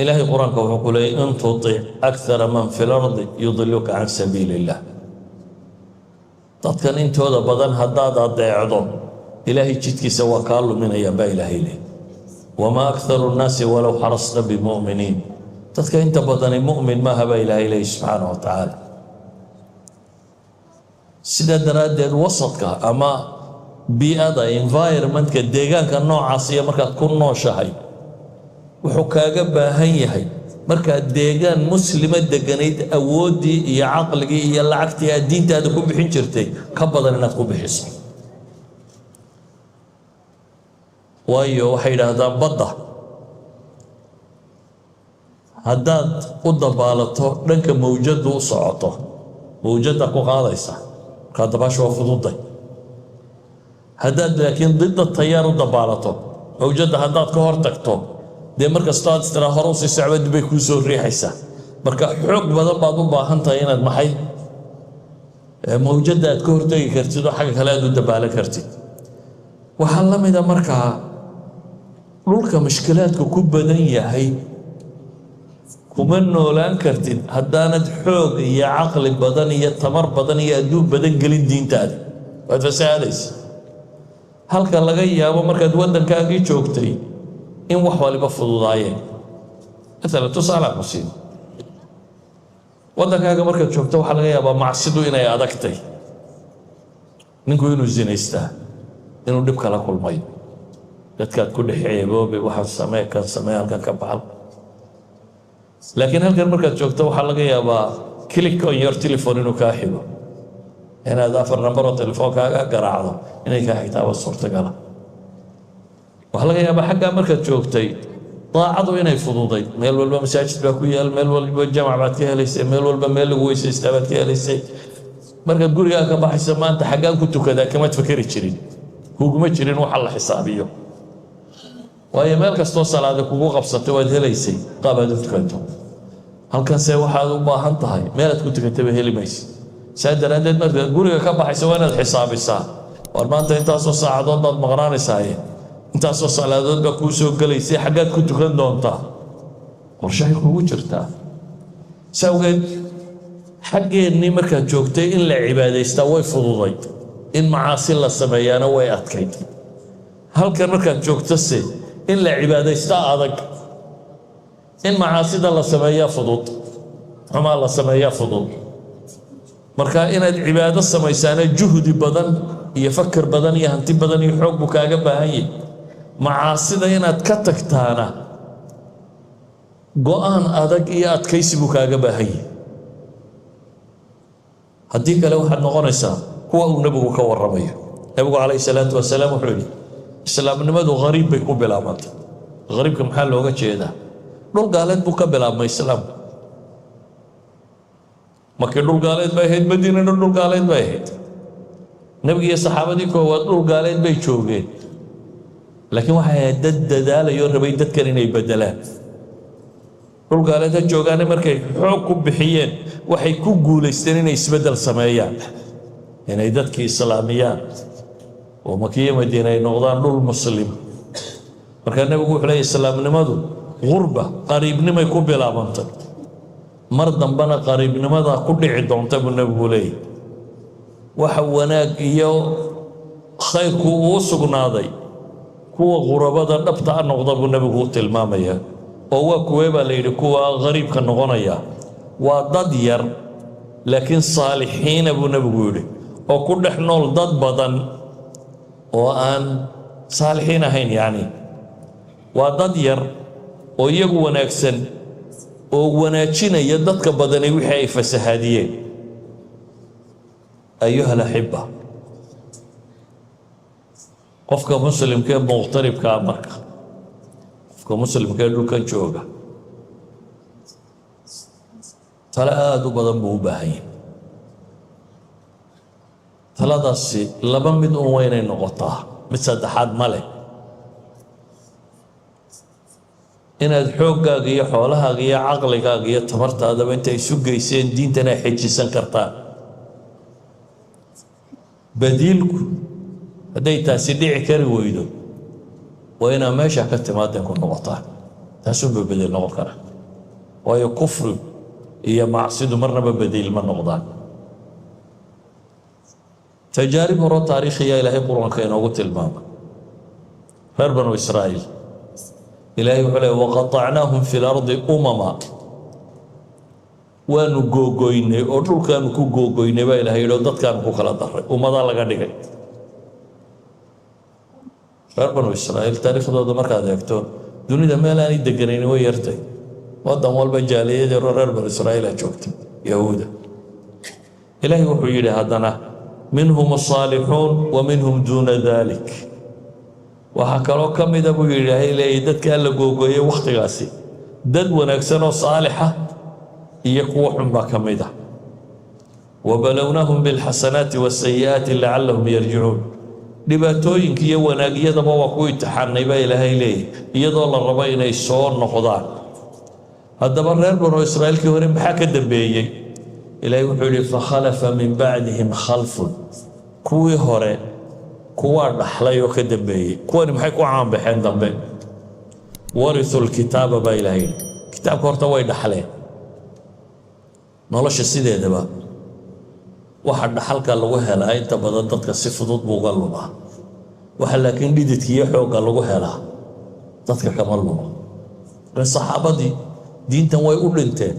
[SPEAKER 1] Ilaahay Qur-aanka wuxuu ku leeyay: "In tutic akthara man fi lardi yudiluka can sabiili illah." Dadkan intooda badan haddaad adeecdo, Ilaahay jidkiisa waa kaa luminayaan baa Ilaahay leey. "Wamaa aktharu nnaasi walow xarasta bimu'miniin." Dadka inta badani mu'min maaha baa Ilaahay leey subxaana wa tacaala. Sidaa daraaddeed wasadka ama bii'ada, environmentka, deegaanka noocaas iyo markaad ku nooshahay, wuxuu kaaga baahan yahay markaad deegaan muslima deganayd awooddii iyo caqligii iyo lacagtii aad diintaada ku bixin jirtay ka badan inaad ku bixiso. Waayo, waxay yidhaahdaan, badda haddaad u dabaalato dhanka mawjaddu u socoto, mawjadda ku qaadaysa, markaa dabaasha waa fududay. Haddaad laakiin didda tayaar u dabaalato, mawjadda haddaad ka hor tagto, dee markastoo aad istiraa hore usii socba, dib bay kuu soo riixaysaa. Marka xoog badan baad u baahan tahay inaad maxay mawjadda aad ka hortegi kartid oo xagga kale aad u dabaalan kartid. Waxaa la mida markaa dhulka mushkilaadku ku badan yahay kuma noolaan kartid haddaanad xoog iyo caqli badan iyo tamar badan iyo adduun badan gelin diintaada, waad fasahaadaysa. Halka laga yaabo markaad waddankaagii joogtay in wax waliba fududaayeen. Maalan, tusaalaa ku siin, waddankaaga markaad joogto waxaa laga yaabaa macsidu inay adagtay, ninku inuu zinaystaa inuu dhib kala kulmay, dadkaad ku dhex ceeboobay, waxaan samee, kan samee, halkan ka baxal. Laakiin halkan markaad joogto waxaa laga yaabaa click on your telephone inuu kaa xigo, inaad afar nambaroo telefoonkaaga garaacdo inay kaa xigtaaba suurtagala. Waxaa laga yaabaa xaggaa markaad joogtay daacadu inay fududayd. Meel walba masaajid baa ku yaal, meel walba jamac baad ka helaysay, meel walba meel lagu weysaystaa baad ka helaysay. Markaad gurigaa ka baxayso, maanta xaggaan ku tukadaa kamaad fakeri jirin, kuguma jirin waxa la xisaabiyo, waayo meel kastoo salaada kugu qabsatay waad helaysay qaabaad u tukato. Halkanse waxaad u baahan tahay meelaad ku tukataba heli maysa. Saa daraaddeed markaad guriga ka baxaysa waa inaad xisaabisaa: war maanta intaasoo saacadood baad maqnaanaysaaye, intaasoo salaadood baa kuu soo gelaysay, xaggaad ku tukan doontaa? Qorshahay kugu jirtaa. Saa awgeed xaggeennii markaad joogtay in la cibaadaystaa way fududayd, in macaasi la sameeyaana way adkayd. Halkan markaad joogtose in la cibaadaystaa adag, in macaasida la sameeyaa fudud, xumaa la sameeyaa fudud. Marka inaad cibaado samaysaana juhdi badan iyo fakar badan iyo hanti badan iyo xoog buu kaaga baahan yahay. Macaasida inaad ka tagtaana go-aan adag iyo adkaysi buu kaaga baahan yahay. Haddii kale waxaad noqonaysaa kuwa uu Nebigu ka warramayo. Nebigu calayhi salaatu wasalaam wuxuu yidhi: islaamnimadu qariib bay ku bilaabantay. Qariibka maxaa looga jeedaa? Dhul gaaleed buu ka bilaabmay islaamku. Markii dhul gaaleed bay ahayd, Madiinana dhul gaaleed bay ahayd. Nebiga iyo saxaabadii koowaad dhul gaaleed bay joogeen, laakiin waxay ahayd dad dadaalayoo rabay dadkan inay beddelaan. Dhul gaaleed ha joogaane, markay xoog ku bixiyeen waxay ku guulaysteen inay isbeddel sameeyaan, inay dadkii islaamiyaan oo Makiyo Madiina ay noqdaan dhul muslim. Markaa Nebigu wuxuu leeyay: islaamnimadu gurba, qariibnimay ku bilaabantay, mar dambena qariibnimadaa ku dhici doonta buu Nebigu leeyahy. Waxa wanaag iyo khayrku uu sugnaaday kuwa qurabada dhabta a noqda buu Nebigu u tilmaamaya. Oo waa kuwee baa la yidhi kuwa qariibka noqonaya? Waa dad yar laakiin saalixiina buu Nebigu yidhi, oo ku dhex nool dad badan oo aan saalixiin ahayn. Yacni waa dad yar oo iyagu wanaagsan oo wanaajinaya dadka badani wixii ay fasahaadiyeen. Ayuha alaxiba, qofka muslimka ee muqtaribkaa, marka qofka muslimka ee dhulkan jooga, tale aada u badan buu u baahan yahay. Taladaasi laba mid un waa inay noqotaa, mid saddexaad ma leh. Inaad xooggaaga iyo xoolahaaga iyo caqligaaga iyo tamartaadaba intay isu geyseen diintana xejisan kartaan. Badiilku hadday taasi dhici kari weydo, waa inaa meesha ka timaadeen ku noqotaan. Taasunba badiil noqon kara, waayo kufri iyo macsidu marnaba badiil ma noqdaan. Tajaarib horo taariikhiya Ilaahay Qur-aanka inoogu tilmaamay. Reer Banu Israa'iil Ilaahay wuxuu leey: "Waqatacnaahum fi lardi umama." Waanu googoynay oo dhulkaanu ku googoynay baa Ilahay yidhi, oo dadkaanu ku kala daray, ummadaa laga dhigay. Reer Banu Israa'iil taariikhdooda markaad eegto, dunida meel aanay deganayni way yartay. Waddan walba jaaliyad yaroo reer Banu Israa'iila joogta, Yahuuda. Ilaahay wuxuu yidhi haddana: "Minhum asaalixuun wa minhum duuna dalik." Waxaa kaloo ka mida buu yidhi Ilaahay leeyay dadkaa la googooyey wakhtigaasi dad wanaagsan oo saalixa iyo kuwo xun baa ka mid ah. "Wabalownaahum bilxasanaati wasayi'aati lacallahum yarjicuun." Dhibaatooyinka iyo wanaagyadaba waa ku imtixaanay baa Ilaahay leeyahy, iyadoo la rabo inay soo noqdaan. Haddaba reer Banu Israa'iilkii hore maxaa ka dambeeyey? Ilaahay wuxuu yihi: "Fakhalafa min bacdihim khalfun." Kuwii hore kuwaa dhaxlay oo ka dambeeyey. Kuwani maxay ku caanbaxeen dambe? "Warithuu lkitaaba" baa Ilahay yidhi. Kitaabka horta way dhaxleen. Nolosha sideedaba waxa dhaxalka lagu helaa inta badan dadka si fudud buu uga lumaa, waxa laakiin dhididka iyo xoogga lagu helaa dadka kama lumo. Saxaabadii diintan way u dhinteen,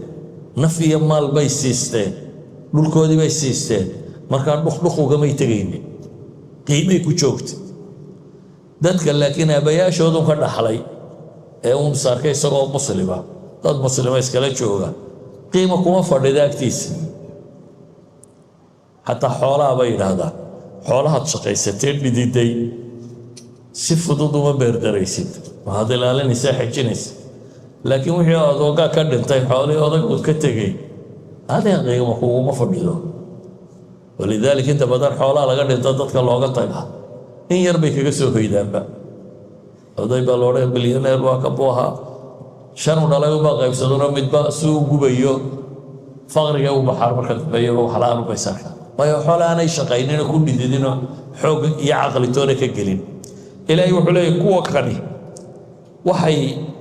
[SPEAKER 1] naf iyo maal bay siisteen, dhulkoodii bay siisteen. Markaa dhuqdhuq ugamay tegaynin, qiimay ku joogtay dadka. Laakiin aabayaashoodun ka dhaxlay ee uun saarkay isagoo muslima, dad muslima iskala jooga, qiimo kuma fadhida agtiisa. Xataa xoolaha bay yidhaahdaan, xoolahaad shaqaysatee dhididay si fudud uma beerdaraysid, waxaad ilaalinaysaa, xejinaysa. Laakiin wixii adoogaa ka dhintay, xoolihii odaygood ka tegey, adee qiimo kuguma fadhido. Walidaalika inta badan xoolaha laga dhinto dadka looga taga in yar bay kaga soo hoydaanba. Oday baa loodhan bilyaneer waa ka buu ahaa, shanu dhalay ubaa qaybsadano, midba si u gubayo faqriga u baxaan. Marka dambe iyagoo wax la-aan ubay sarka, waayo xoole aanay shaqayninoo ku dhididinoo xoog iyo caqli toona ka gelin. Ilaahay wuxuu leeyahy kuwa kani waxay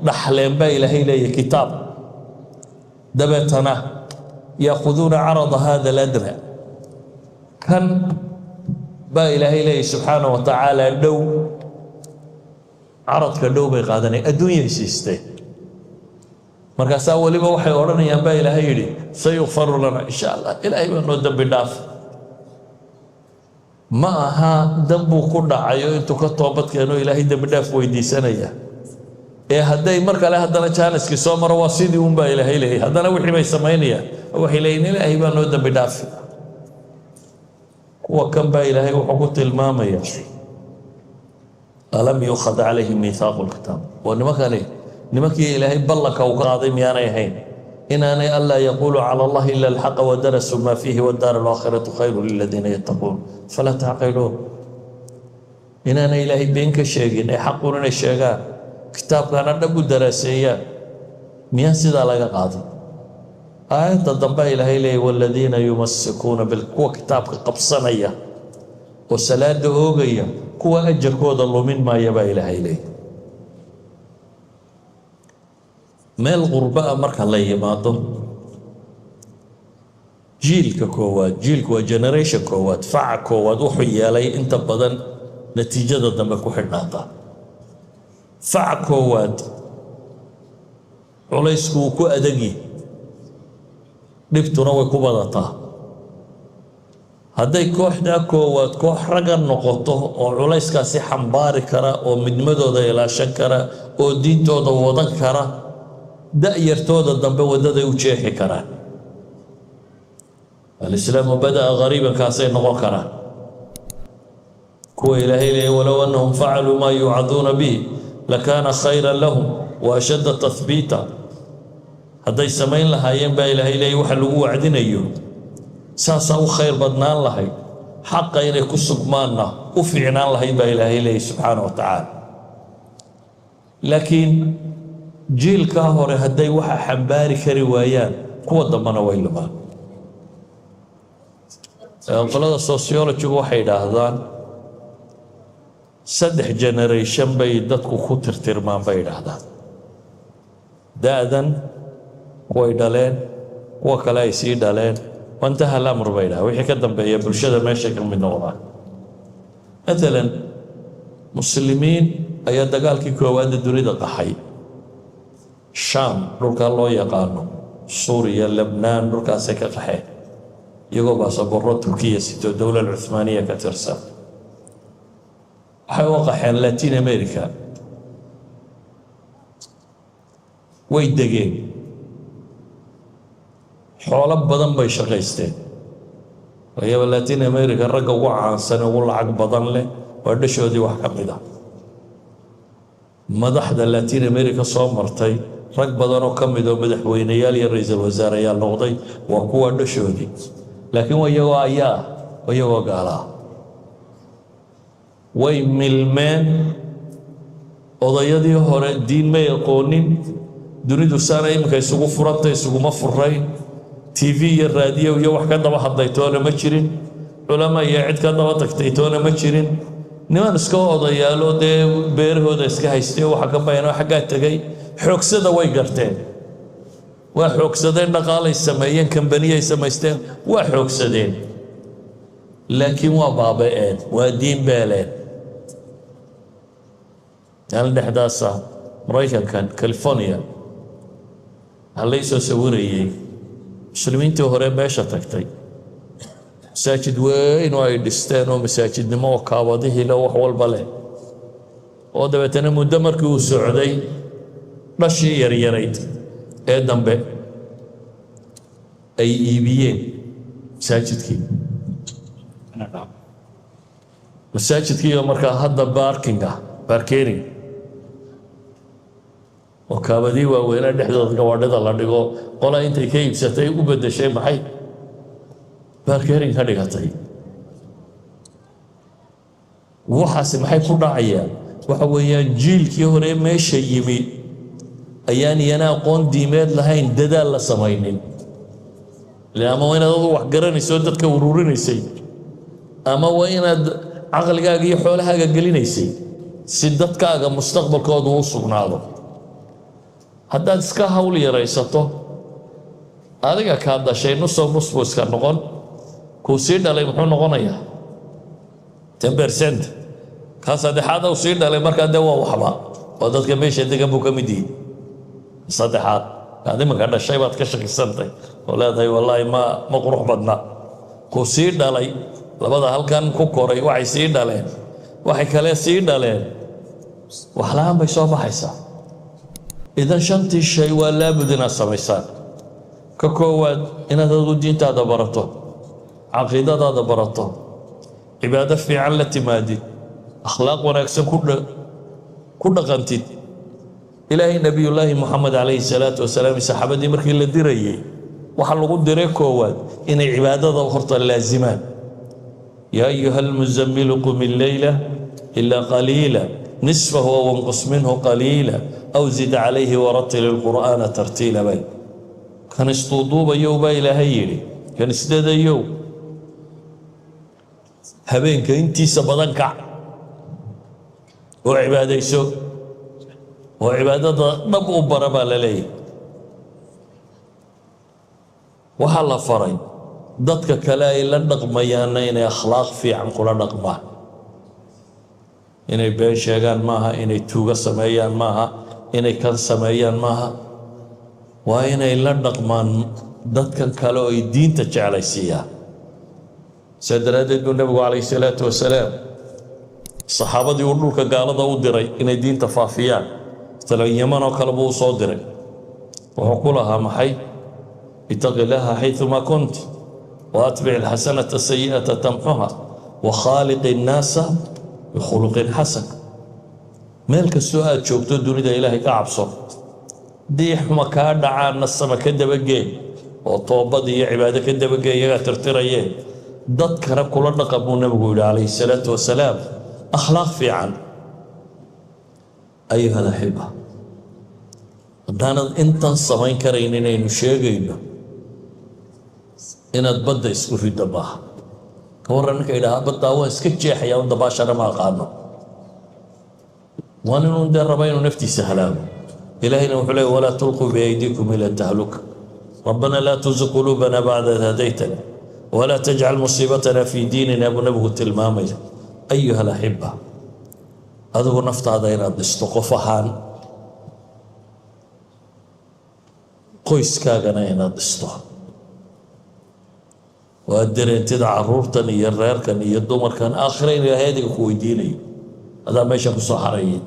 [SPEAKER 1] dhaxleen baa Ilaahay leeyahy kitaab. Dabeetana "yaakuduuna carada hada aladna", kan baa Ilaahay leeyahy subxaana wa tacaala. Dhow, caradka dhow bay qaadanayaan, adduunyay siisteen. Markaasaa weliba waxay odhanayaan baa Ilaahay yidhi: "Sayukfaru lana insha Allah, Ilaahay baa noo dembi dhaaf." Ma aha dambuu ku dhacayo intuu ka toobad keeno Ilaahay dembi dhaaf weydiisanaya, ee hadday mar kale haddana jaaniskii soo maro, waa sidii unbaa Ilaahay leeyay. Haddana wixii bay samaynayaan, waxay leeyihin Ilaahay baa noo dembi dhaafi. Kuwa kan baa Ilaahay wuxuu ku tilmaamaya: "Alam yukhad calayhim miithaaqu lkitaab?" Waa nimankani nimankii Ilaahay ballanka uu ka qaaday miyaanay ahayn inaanay anlaa yaquuluu cala Allahi ila alxaqa wadarasuu maa fiihi wadaar alaakhiratu khayru liladiina yattaquun falaa tacqiluun? Inaanay Ilaahay been ka sheegin ee xaqun inay sheegaan, kitaabkana dhab u daraaseeyaan, miyaan sidaa laga qaaday? Aayadda dambe Ilaahay leeyay: "Waladiina yumasikuuna bil", kuwa kitaabka qabsanaya oo salaada oogaya, kuwa ajarkooda lumin maaya baa Ilaahay leeyay. Meel qurba ah marka la yimaado, jiilka koowaad, jiilku waa generation koowaad, faca koowaad wuxuu yeelay inta badan natiijada dambe ku xidhnaata. Faca koowaad culaysku wuu ku adagi, dhibtuna way ku badataa. Hadday kooxdaa koowaad koox ragga noqoto oo culayskaasi xambaari kara oo midnimadooda ilaashan kara oo diintooda wadan kara, da'yartooda dambe waddaday u jeexi karaan. "Alislaamu bada'a gariiban" kaasay noqon karaan. Kuwa Ilaahay leeyay: "Walow annahum facaluu maa yuucaduuna bihi lakaana khayran lahum wa ashadda tathbiita." Hadday samayn lahaayeen baa Ilaahay leeyay waxa lagu wacdinayo, saasaa u khayr badnaan lahayd. Xaqa inay ku sugmaanna u fiicnaan lahayd baa Ilaahay leeyay subxaana wa tacaala. Laakiin jiilkaa hore hadday waxa xambaari kari waayaan, kuwa dambena way lumaan. Qolada sociologygu waxay idhaahdaan saddex generation bay dadku ku tirtirmaan bay idhaahdaan: da'dan, kuway dhaleen, kuwa kale ay sii dhaleen. وانتهى الأمر bay idhahdaan. Wixii ka dambeeya bulshada meeshay ka mid noqdaan. Maalan, Muslimiin ayaa dagaalkii koowaadda dunida qaxay. Shaam, dhulkaa loo yaqaano Suuriya, Lebnaan, dhulkaasay ka qaxeen iyagoo baasaboorro Turkiya sito, Dowlad Cuthmaaniya ka tirsan. Waxay u qaxeen Latin America, way degeen, xoolo badan bay shaqaysteen. Wayaba Latin America ragga ugu caansan, ugu lacag badan leh waa dhashoodii. Wax ka mid ah madaxda Latin America soo martay, rag badan oo ka mid oo madaxweyneyaal iyo ra-iisul wasaareyaal noqday, waa kuwa dhashoodii. Laakiin waa iyagoo ayaa iyagoo gaalaa way milmeen. Odayadii hore diin may aqoonin. Dunidu saana iminka isugu furanta isuguma furayn. TV iyo raadiyo iyo wax ka daba hadlay toona ma jirin, culama iyo cid ka daba tagtay toona ma jirin. Niman iska odayaalo dee beerahooda iska haystay, waxa ka bayanoo xaggaa tegay, xoogsada way garteen, waa xoogsadeen, dhaqaalay sameeyeen, kambaniyay samaysteen, waa xoogsadeen, laakiin waa baaba'een, waa diin beeleen. Maalin dhexdaasa Maraykankan California waxaa lay soo sawirayey Muslimiintii hore meesha tagtay, masaajid weyn oo ay dhisteen oo masaajidnimo oo kaabadihii leh, wax walba leh, oo dabeetana muddo markii uu socday dhashii yaryarayd ee dambe ay iibiyeen masaajidkii. Masaajidkii markaa hadda parking ah, parking oo kaabadii waaweynaa dhexdooda gawaadhida la dhigo. Qola intay ka iibsatay u beddeshay maxay, parking ka dhigatay. Waxaasi maxay ku dhacayaan? Waxa weeyaan jiilkii hore meesha yimi ayaan iyana aqoon diimeed lahayn, dadaal la samaynin. Ama waa inaad adu wax garanayso oo dadka ururinaysay, ama waa inaad caqligaaga iyo xoolahaaga gelinaysay si dadkaaga mustaqbalkoodu u sugnaado. Haddaad iska hawl yaraysato, adiga kaa dhashay nusow nus buu iska noqon, kuu sii dhalay muxuu noqonayaa? 10%. Kaa saddexaad uu sii dhalay markaa dee waa waxba oo dadka meesha degan buu ka mid yihi. Saddexaad kaad iminka dhashay baad ka shakisantay oo leedahay wallaahi ma qurux badna. Kuu sii dhalay, labada halkan ku koray, waxay sii dhaleen, waxay kale sii dhaleen, wax la-aan bay soo baxaysaa. Idan shantii shay waa laabud inaad samaysaan. Ka koowaad, inaad adigu diintaada barato, caqiidadaada barato, cibaado fiican la timaadid, akhlaaq wanaagsan ku dhaqantid. Ilaahay Nebiyullaahi Moxamed calayhi salaatu wasalaam saxaabadii markii la dirayey, waxaa lagu diray koowaad inay cibaadada horta laazimaan. يا أيها المزمل قم الليل إلا قليلا نصفه أو انقص منه قليلا أو زد عليه ورتل القرآن ترتيلا. Bay kan isduuduubayow baa Ilaahay yidhi, kan isdadayow, habeenka intiisa badan kac oo cibaadayso oo cibaadada dhab u bara baa la leeyahay. Waxaa la faray dadka kale ay la dhaqmayaanna inay akhlaaq fiican kula dhaqmaan. Inay been sheegaan maaha, inay tuugo sameeyaan maaha, inay kan sameeyaan maaha. Waa inay la dhaqmaan dadkan kale oo ay diinta jeclaysiiyaan. Saa daraaddeed buu Nebigu calayhi salaatu wasalaam saxaabadii uu dhulka gaalada u diray inay diinta faafiyaan, masalan Yaman oo kale buu u soo diray, wuxuu ku lahaa maxay? اتق الله حيثما كنت وأتبع الحسنة السيئة تمحها وخالق الناس بخلق حسن. Meel kastoo aad joogto dunida Ilaahay ka cabso, haddii xuma kaa dhacaanna sama ka dabagee oo toobad iyo cibaado ka dabagee, iyagaa tirtirayee. Dadkana kula dhaqan buu Nabigu yidhi calayhi salaatu wasalaam akhlaaq fiican. Ayuha alaxiba, haddaanad intan samayn karayn inaynu sheegayno, inaad badda isku riddo maaha. Ka warran ninka idhahaa baddaa waan iska jeexaya, un dabaashana ma aqaano? Waa ninun dee raba inuu naftiisa halaago. Ilaahayna wuxuu leey: walaa tulquu biaydiikum ila tahluka, rabbana laa tuzig quluubana bacda id hadaytana walaa tajcal musiibatana fii diinina, buu Nabigu tilmaamaya. Ayuha alaxiba, adigu naftaada inaad dhisto qof ahaan, qoyskaagana inaad dhisto, waa dareentida caruurtan iyo reerkan iyo dumarkan aakhira in Ilaahay adiga ku weydiinayo, adaa meesha ku soo xarayay,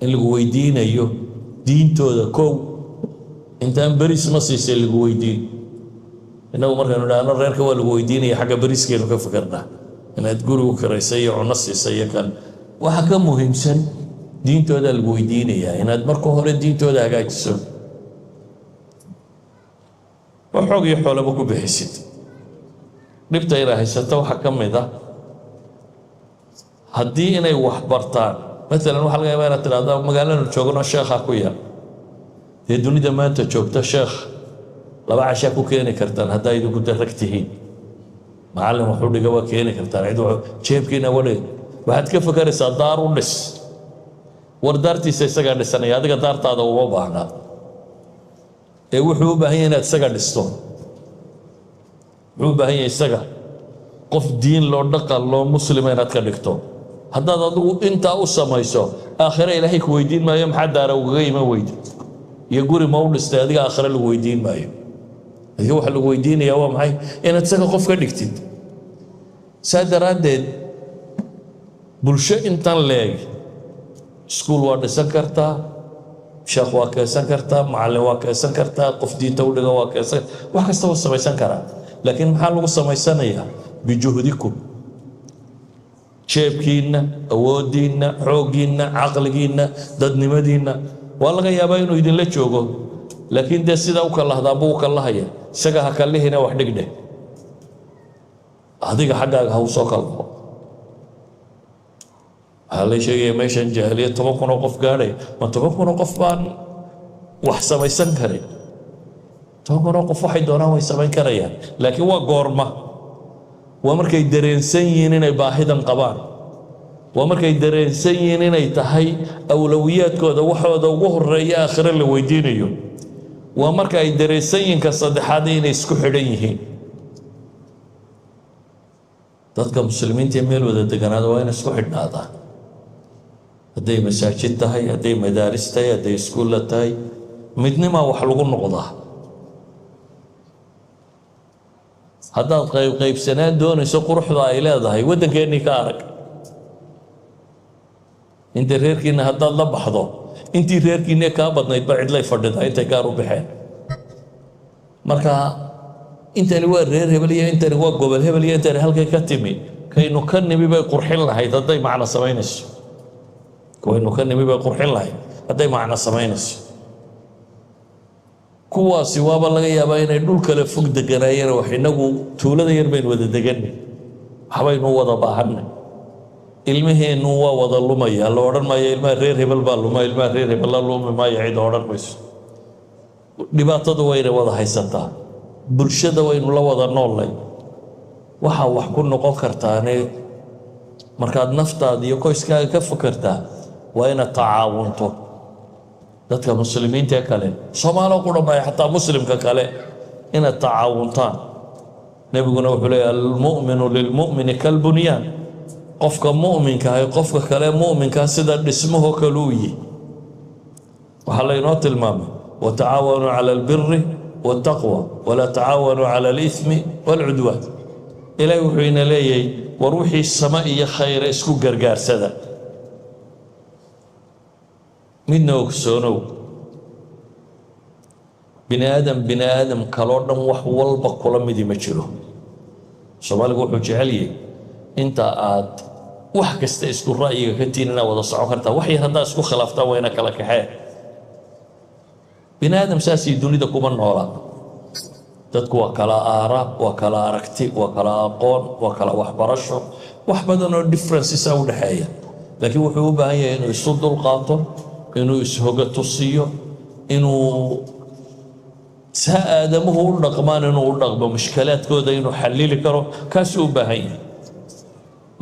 [SPEAKER 1] in lagu weydiinayo diintooda. Kow intaan beriis ma siisay lagu weydiin. Innagu markaynu idhaahno reerka waa lagu weydiinaya, xagga beriiskeenu ka fikirnaa, inaad gurigu kiraysay iyo cunno siisay iyo kan. Waxa ka muhiimsan diintooda lagu weydiinayaa, inaad marka hore diintooda hagaajiso oo xoog iyo xoolaba ku bixisid. Dhibta inay haysato waxaa ka mid ah haddii inay wax bartaan, maalan waxaa laga yaabaa inaad tidhahdo magaalanu joogno sheekhaa ku yar. Dee dunida maanta joogta sheekh 2 cashaa ku keeni kartaan haddaa idinku darag tihiin. Macallin waxu dhiga waa keeni kartaan, cid jeebkiina wadhig. Waxaad ka fakaraysaa daar u dhis. War daartiisa isagaa dhisanaya, adiga daartaada uma baahnaa. Ee wuxuu u baahan yahay inaad isaga dhisto. Wuxuu u baahan yahay isaga qof diin loo, dhaqan loo, muslima inaad ka dhigto. Haddaad adigu intaa u samayso, aakhire Ilaahay ku weydiin maayo maxaa daara ugaga iman weyda iyo guri ma u dhistay. Adiga aakhire lagu weydiin maayo. Adiga waxa lagu weydiinayaa waa maxay? Inaad isaga qof ka dhigtid. Saa daraaddeed bulsho intan leeg iskuul waa dhisan kartaa, sheekh waa keensan kartaa, macallin waa keensan kartaa, qof diinta u dhiga waa keensan, wax kasta waa samaysan karaa. Laakiin maxaa lagu samaysanayaa? Bijuhdikum, jeebkiinna, awooddiinna, xooggiinna, caqligiinna, dadnimadiinna. Waa laga yaabaa inuu idinla joogo, laakiin dee sidaa u kallahdaa buu u kallahaya. Isaga ha kallihina, wax dhigdheh, adiga xaggaaga ha u soo kalbaxo. Waxaa la sheegaya meeshan jaahiliyad 10,000 oo qof gaadhay. Ma 10,000 oo qof baan wax samaysan karin? 10,000 oo qof waxay doonaan way samayn karayaan, laakiin waa goorma? Waa markay dareensan yihiin inay baahidan qabaan, waa markay dareensan yihiin inay tahay awlawiyaadkooda, waxooda ugu horeeya aakhire la weydiinayo, waa marka ay dareensan yihiin ka saddexaad inay isku xidhan yihiin. Dadka muslimiinta ee meel wada deganaada waa inay isku xidhnaadaan, hadday masaajid tahay, hadday madaaris tahay, hadday iskuulla tahay. Midnimaa wax lagu noqdaa. Haddaad qayb qaybsanaan doonayso, quruxda ay leedahay waddankeennii ka arag. Inta reerkiinna haddaad la baxdo, intii reerkiinne kaa badnayd ba cidlay fadhidaa, intay gaar u baxeen. Marka intani waa reer hebel iyo intani waa gobol hebel iyo intani halkay ka timi, kaynu ka nimi bay qurxin lahayd hadday macno samaynayso. Kaynu ka nimi bay qurxin lahayd hadday macno samaynayso. Kuwaasi waaba laga yaabaa inay dhul kale fog deganaayeen. Wax inagu tuulada yar baynu wada deganay, waxbaynu wada baahanay. Ilmaheennu waa wada lumaya, la odhan maayo ilmaha reer hebel baa luma, ilmaha reer hebel la lumi maayo, cid odhan mayso. Dhibaatadu waynay wada haysataa, bulshada waynu la wada noollay. Waxaa wax ku noqon kartaane markaad naftaada iyo qoyskaaga ka fakertaa waa inaad tacaawunto dadka muslimiinta ee kale. Soomaalo qura maayo, xataa muslimka kale inaad tacaawuntaan. Nebiguna wuxuu leeyahy: almu'minu lilmu'mini kalbunyaan. Qofka mu'minka ahi qofka kale mu'minkaa sida dhismahoo kale u yihi. Waxaa laynoo tilmaamay: watacaawanuu cala albiri waاltaqwa walaa tacaawanuu cala alithmi waalcudwaan. Ilaahay wuxuu ina leeyahay: war wixii sama iyo khayra isku gargaarsada. Midna ogsoonow, bini aadam bini aadam kaloo dhan wax walba kula midi ma jiro. Soomaaligu wuxuu jecel yahay inta aad wax kasta isku ra'yiga ka tihiin inaad wada socon kartaa. Wax yar haddaad isku khilaaftaan, wayna kala kaxeen. Bini aadam saasii dunida kuma noola. Dadku waa kala aara, waa kala aragti, waa kala aqoon, waa kala waxbarasho, wax badan oo differences u dhexeeya. Laakiin wuxuu u baahan yahay inuu isu dulqaato, inuu ishoga tusiyo, inuu saa aadamuhu u dhaqmaan inuu u dhaqmo, mushkalaadkooda inuu xallili karo, kaasuu u baahan yahay.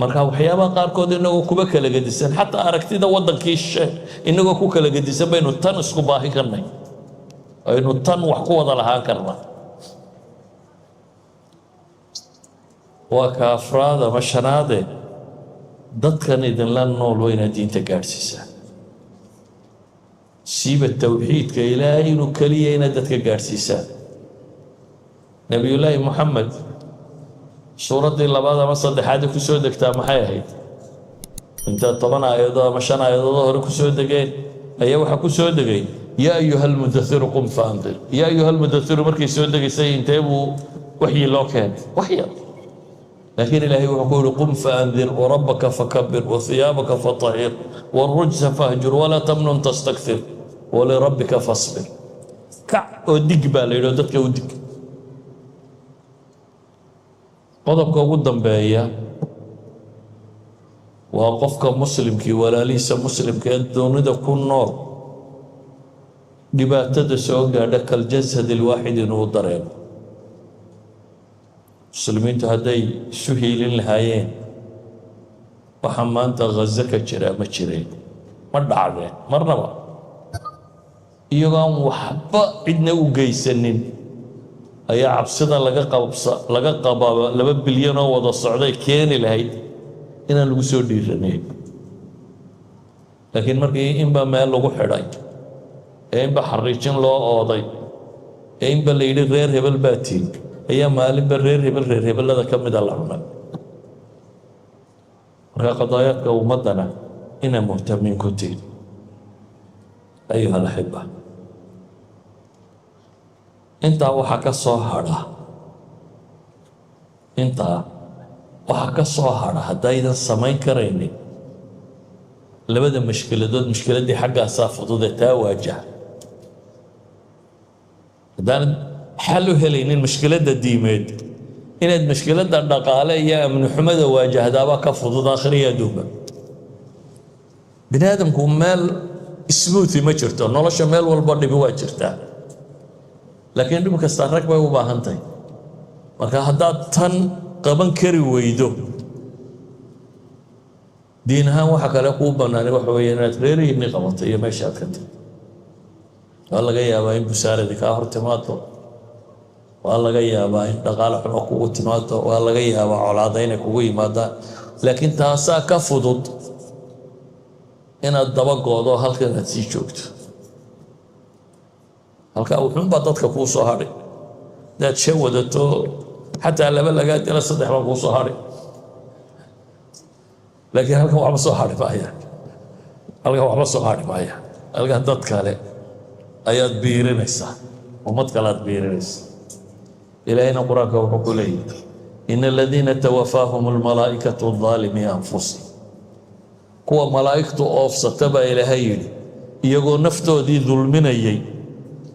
[SPEAKER 1] Marka waxyaabaha qaarkood inagoo kuba kala gedisan, xataa aragtida waddankii shishe inagoo ku kala gedisan, baynu tan isku baahi karnay, aynu tan wax ku wada lahaan karna. Waa ka afraad ama shanaade, dadkan idinla nool waa inaad diinta gaadhsiisaa, siiba towxiidka Ilaahay inuu keliya inaad dadka gaadhsiisaan. Nebiyullaahi Moxamed suuraddii labaad ama saddexaad ku soo degtaa maxay ahayd? Inta 10 aayadood ama 5 aayadood hore ku soo degeen ayaa waxaa ku soo degay yaa ayuha almudathiru qum faandir. Yaa ayuha almudathiru markay soo degaysay intee buu waxyi loo keenay? Wax yar. Laakiin Ilaahay wuxuu ku yihi: qum faandir warabbaka fakabir wahiyaabaka fatahir wاlrujsa fahjur walaa tamnun tastakthir walirabbika fasbir. Kac oo dig baa la yidhi, oo dadka u dig. Qodobka ugu dambeeya waa qofka muslimkii walaalihiisa muslimka ee dunida ku nool dhibaatada soo gaadha kaljasad alwaaxid inuu dareemo. Muslimiintu hadday isu hiilin lahaayeen, waxa maanta Ghazo ka jira ma jireen, ma dhacdeen marnaba. Iyagoo aan waxba cidna u geysanin ayaa cabsida laga qabsa laga qabaa 2 bilyan oo wada socday keeni lahayd inaan lagu soo dhiiranayn. Laakiin markii inba meel lagu xidhay ee inba xariijin loo ooday ee inba la yidhi reer hebel baa tiin, ayaa maalinba reer hebel reer hebelada ka mida la cunay. Marka qadaayaadka ummaddana inaa muhtamiin ku tihin, ayuha alaxiba. Intaa waxaa ka soo hadha, intaa waxaa ka soo hadha, haddaydan samayn karaynin labada mushkiladood, mushkiladdii xaggaasaa fududee taa waajaha. Haddaanad xal u helaynin mushkiladda diimeed, inaad mushkiladda dhaqaale iyo amni xumada waajahdaabaa ka fudud. Akhriya adduunka bini aadamku meel smooth ma jirto nolosha, meel walba dhibi waa jirtaa, laakiin dhib kasta rag bay u baahan tahay. Marka haddaad tan qaban kari weydo diin ahaan, waxa kale kuu bannaanay waxa weeye inaad reerihiinni qabato iyo meesha aad ka tagto. Waa laga yaabaa in busaaradii kaa hor timaado, waa laga yaabaa in dhaqaale xumo kugu timaado, waa laga yaabaa colaada inay kugu yimaadaan, laakiin taasaa ka fudud inaad daba goodo halkan aad sii joogto. Halkaa wuxuunbaa dadka kuu soo hadhay. Hadaad shan wadato, xataa laba lagaa dila, saddex baa kuu soo hadhay, laakiin halkan waxba soo hadhi maayaan, halkan waxba soo hadhi maayaan. Halkan dad kale ayaad biirinaysaa, ummad kale aad biirinaysaa. Ilaahayna Qur-aanka wuxuu ku leeyahay: ina aladiina tawafaahum almalaa'ikatu daalimii anfusihim. Kuwa malaa'igtu oofsata baa Ilaahay yidhi, iyagoo naftoodii dulminayay,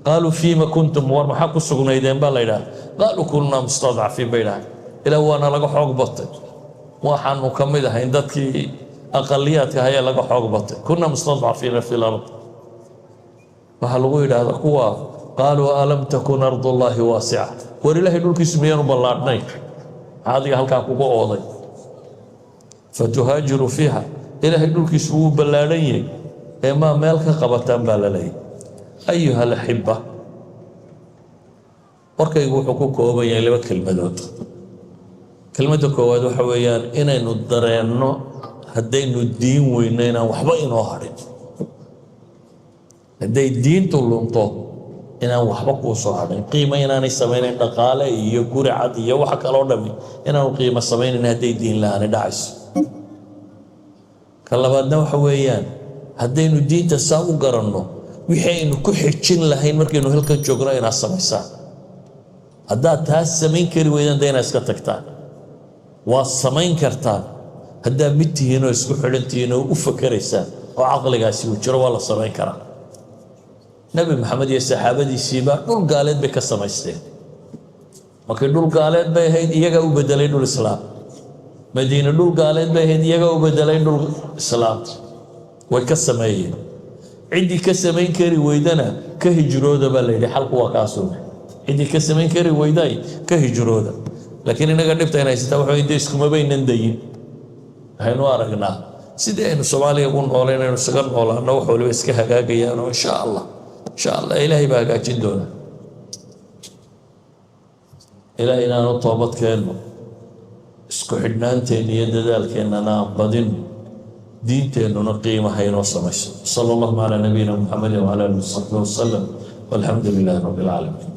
[SPEAKER 1] qaaluu fiima kuntum, war maxaa ku sugnaydeen baa la yidhaha. Qaaluu kunnaa mustadcafiin bay idhaha, ilaah waana laga xoog batay, waxaanu ka mid ahayn dadkii aqaliyaadka ahaa ee laga xoog batay, kunna mustadcafiina fi lard. Waxaa lagu yidhaahdaa kuwa: qaaluu alam takun ardullaahi waasica, war Ilaahay dhulkiisu miyaanu ballaadhnayn? Maxaa adiga halkaa kugu ooday? Fatuhaajiru fiiha, Ilaahay dhulkiisu wuu ballaadhan yahay ee maa meel ka qabataan baa la leeyahy. Ayuha alaxiba, warkaygu wuxuu ku kooban yahay laba kelmadood. Kelmadda koowaad waxa weeyaan inaynu dareenno haddaynu diin weyno inaan waxba inoo hadhin, hadday diintu lunto inaan waxba kuu soo hadhin, qiimo inaanay samaynayn dhaqaale iyo guri cad iyo waxa kaloo dhami inaanu qiimo samaynayn hadday diin la-aani dhacayso. Ka labaadna waxa weeyaan haddaynu diinta saa u garanno, wixii aynu ku xijin lahayn markaynu halkan joogno inaad samaysaan. Haddaad taas samayn kari weydaan, de inaad iska tagtaan. Waad samayn kartaan haddaad mid tihiin oo isku xidhan tihiin oo u fakeraysaan oo caqligaasi uu jiro, waa la samayn karaa. Nebi Maxamed iyo saxaabadiisiiba dhul gaaleed bay ka samaysteen. Markii dhul gaaleed bay ahayd, iyagaa u bedelay dhul islaam. Madiine dhul gaaleed bay ahayd, iyagaa u bedelay dhul islaam. Way ka sameeyeen. Ciddii ka samayn kari weydana ka hijrooda baa la yidhi. Xalku waa kaasuune, ciddii ka samayn kari weyday ka hijrooda. Laakiin inaga dhibta in haysataa waxa way dee iskumabaynan dayin. Waxaynu aragnaa sidii aynu Soomaaliya ugu noolayn aynu isaga noolaano, wax waliba iska hagaagayaanoo insha Allah, insha Allah, Ilaahay baa hagaajin doona. Ilaahay inaanu toobad keenno, isku xidhnaanteenna iyo dadaalkeennana aan badino, diinteennuna qiimaha inoo samayso. Sala allahu calaa nabiyina Muxamedin wcala alihi wasaxbi wasalam, walxamdu lilaahi rabbi alcaalamiin.